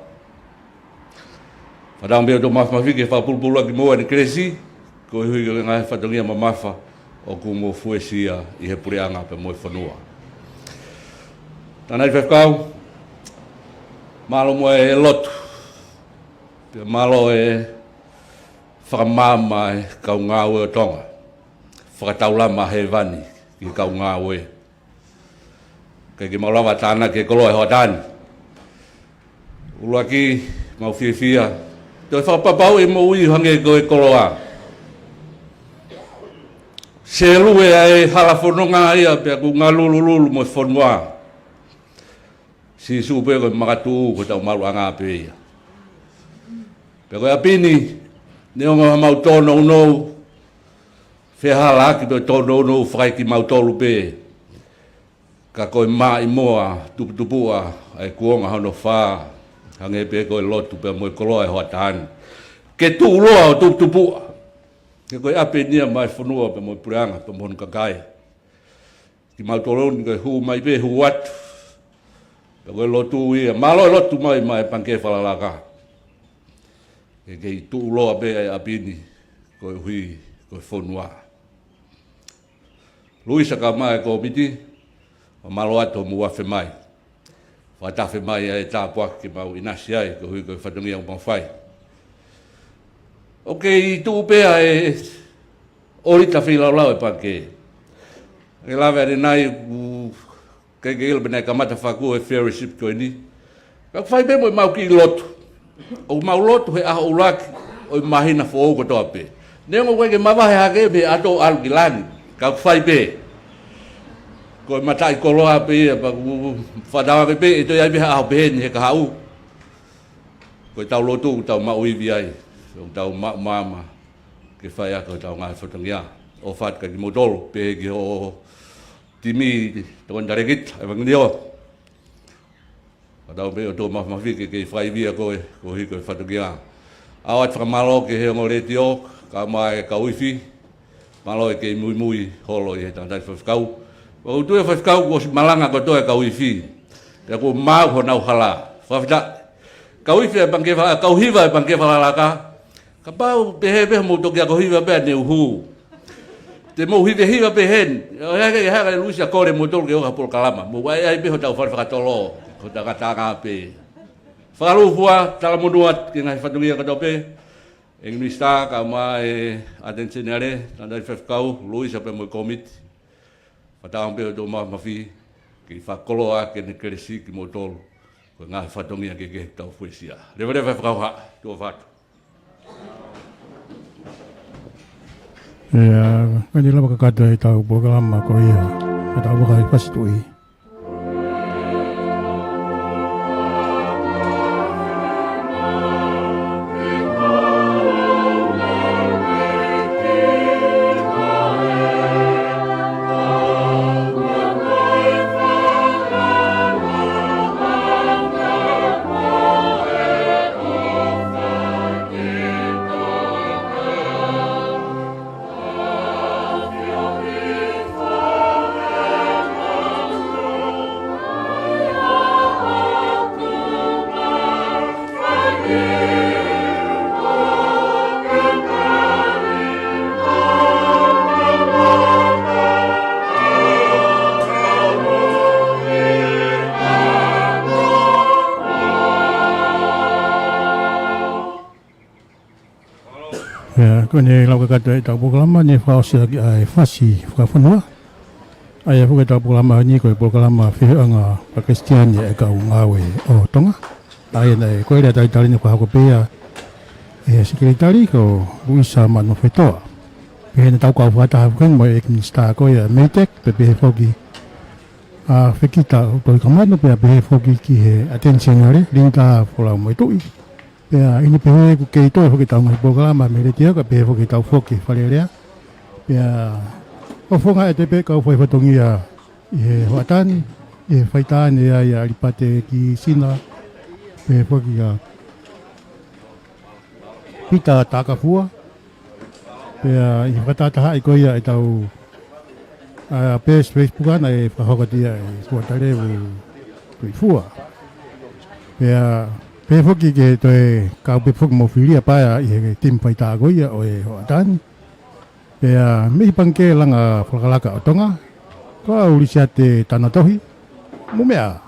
Fakatauange pē ʻoku tau mafimafi ke fakapulupulu ʻaki mo ʻene kelesi, koeʻuhi ko e ngaahi fatongia mamafa ʻoku mo fuesia ʻi he puleʻanga pea mo e fonua. Tānaki Faifekau, mālō muʻa e lotu, pea mālō e fakamaama e kau ngāue ʻo Tonga, fakataulama hēvani ki he kau ngāue. Kae ke mau lava tānaki e koloa ʻi he hoʻatā ni. ʻUluaki, mau fiefia. Toe fakapapauʻi e moʻui hangē ko e koloa. Selue ʻa e hala fononga ia pea ʻoku ngalulululu mo e fonua. Sīsū pē ko e makatuʻu ko ʻetau maluʻanga pē ia. Pea ko e ʻapi ni, neongo ha mau tōnounou, fehālaaki pē tōnounou fakaʻi kimautolu pē. Ka ko e maʻimoa tuputupuʻa ʻa e kuonga hono fā, hangē pē ko e lotu pea mo e koloa ʻi he hoʻatā ni. Ke tuʻuloa ʻo tuputupuʻa. He ko e ʻapi ni ia maʻa e fonua pea mo e puleʻanga pea mo hono kakai. Kimautolu ni ko e hū mai pē hū atu. Pea ko e lotu ia, mālō e lotu mai maʻa e Pangikē Fakalakalaka. Ke kei tuʻuloa pē ʻa e ʻapi ni, koeʻuhi ko e fonua. Luisa kae ʻumaʻā e kōmiti, fakamālō atu hoʻomou afe mai. Fakatafe mai ʻa e tāpuaki ke mau ʻinasi ai, koeʻuhi ko e fatongia ʻoku mau fai. ʻOku kei tuʻu pē ʻa e ʻolita feilaulau ʻa e Pangikē. Ke lave ʻanenai, ʻoku ʻikai ke ʻilo pe naʻe kamata fakahū e fellowship ko eni. Ka ʻoku fai pē mo ʻemau kiʻi lotu. ʻOku mau lotu he ʻaho ʻuluaki ʻo e māhina foʻou kotoa pē. Neongo ʻoku ʻikai ke mavahe hake mei he ʻato ʻo ʻalu ki langi. Ka ʻoku fai pē. Ko e mataʻikoloa pē ia, pea ʻoku fakatauange pē ʻe toe ʻi ai pē ha ʻaho pehē ni he kahaʻu. Ko ʻetau lotu, ʻoku tau maʻu ivi ai. ʻOku tau maʻu maama ke fai ʻaki hotau ngaahi fatongia. ʻOfa atu kia kimoutolu, pehē ki hoʻo timi, tokoni talēkita, ʻevangeliō. Fakatauange pē ʻoku tau mafimafi ke kei fakaivia koe, koeʻuhi ko e fatongia. ʻOatu fakamālō ki he ongo letiō, kae ʻumaʻā e kau ifi, mālō e kei muimui holo ʻi he tangataʻi faifekau. ʻOku ou tui ʻa e faifekau kuo ʻosi malanga kotoa e kau ifi. Pea kuo maau honau hala. Fakafetaʻi. Kau ifi e pangikē fa-, kau hiva e pangikē Fakalaka. Kapau pehē pē hoʻomou toki ako hiva pea ne u hū. Te mou hivehiva pē heni. ʻOku ʻikai ke hanga ʻe Luisa ʻo kole moutolu ke ō ki ha polokalama. Mou ʻai ʻai pē hotau fale fakatolo. Ko e tangata pē. Fakalūkufua, talamonū atu ki he ngaahi fatongia kotoa pē. ʻEiki Minisitā, kae ʻumaʻā e ʻAteni Seniale, tangataʻi faifekau, Luisa pea mo e kōmiti. Fakatauange pē ʻoku tau mafi, ke fakakoloa ʻaki ʻene kelesi kimoutolu. Ko e ngaahi fatongia kehekehe ʻoku tau fuesia. Leveleva e fakahā, tuʻa ʻofa atu. ʻIo, ko eni lava kakato ʻetau polokalama ko ia, ʻetau vakai fasi tuʻi. ʻIo, ko eni lava kakato ʻetau polokalama, ne fakaʻosi ʻaki ʻa e fasi fakafonua. ʻA ia foki ʻetau polokalama ni ko e polokalama feohiʻanga faka-Kalisitiane ʻa e kau ngāue ʻo Tonga. ʻA ia naʻe ko e lea talitali ne fakahoko pē ia ʻe he Sekelitali ko Luisa Manufetoa. Pea naʻa tau kau fakataha foki mo e ʻEiki Minisitā ko ia Meitek, pea pehē foki ʻa Fekita Tohikamanu, pea pehē foki ki he ʻAteni Seniale, Linda Folaumoetuʻi. Pea ʻi heʻene pehē ʻoku kei toe foki ʻetau ngaahi polokalama mei he letiō, kae pehē foki ʻetau foki Fale Alea. Pea ʻofonga ʻete pē kau fai fatongia ʻi he hoʻatā ni, ʻi he faitā ni ʻa ia ʻAlipate Kisina, pehē foki ʻa Pita Takafua, pea ʻi he fakatahatahaʻi ko ia ʻetau, ʻa, page Facebook ʻana ʻe fakahoko atu ia ʻe Fuatalevu Tuʻifua. Pea, pehē foki ke toe kau pē foki mo Filia Paea ʻi he timi faitā ko ia ʻo e hoʻatā ni. Pea mei he Pangikē Langa Fakalaka ʻo Tonga, ko au Lisiate Tanatohi, mou meʻa.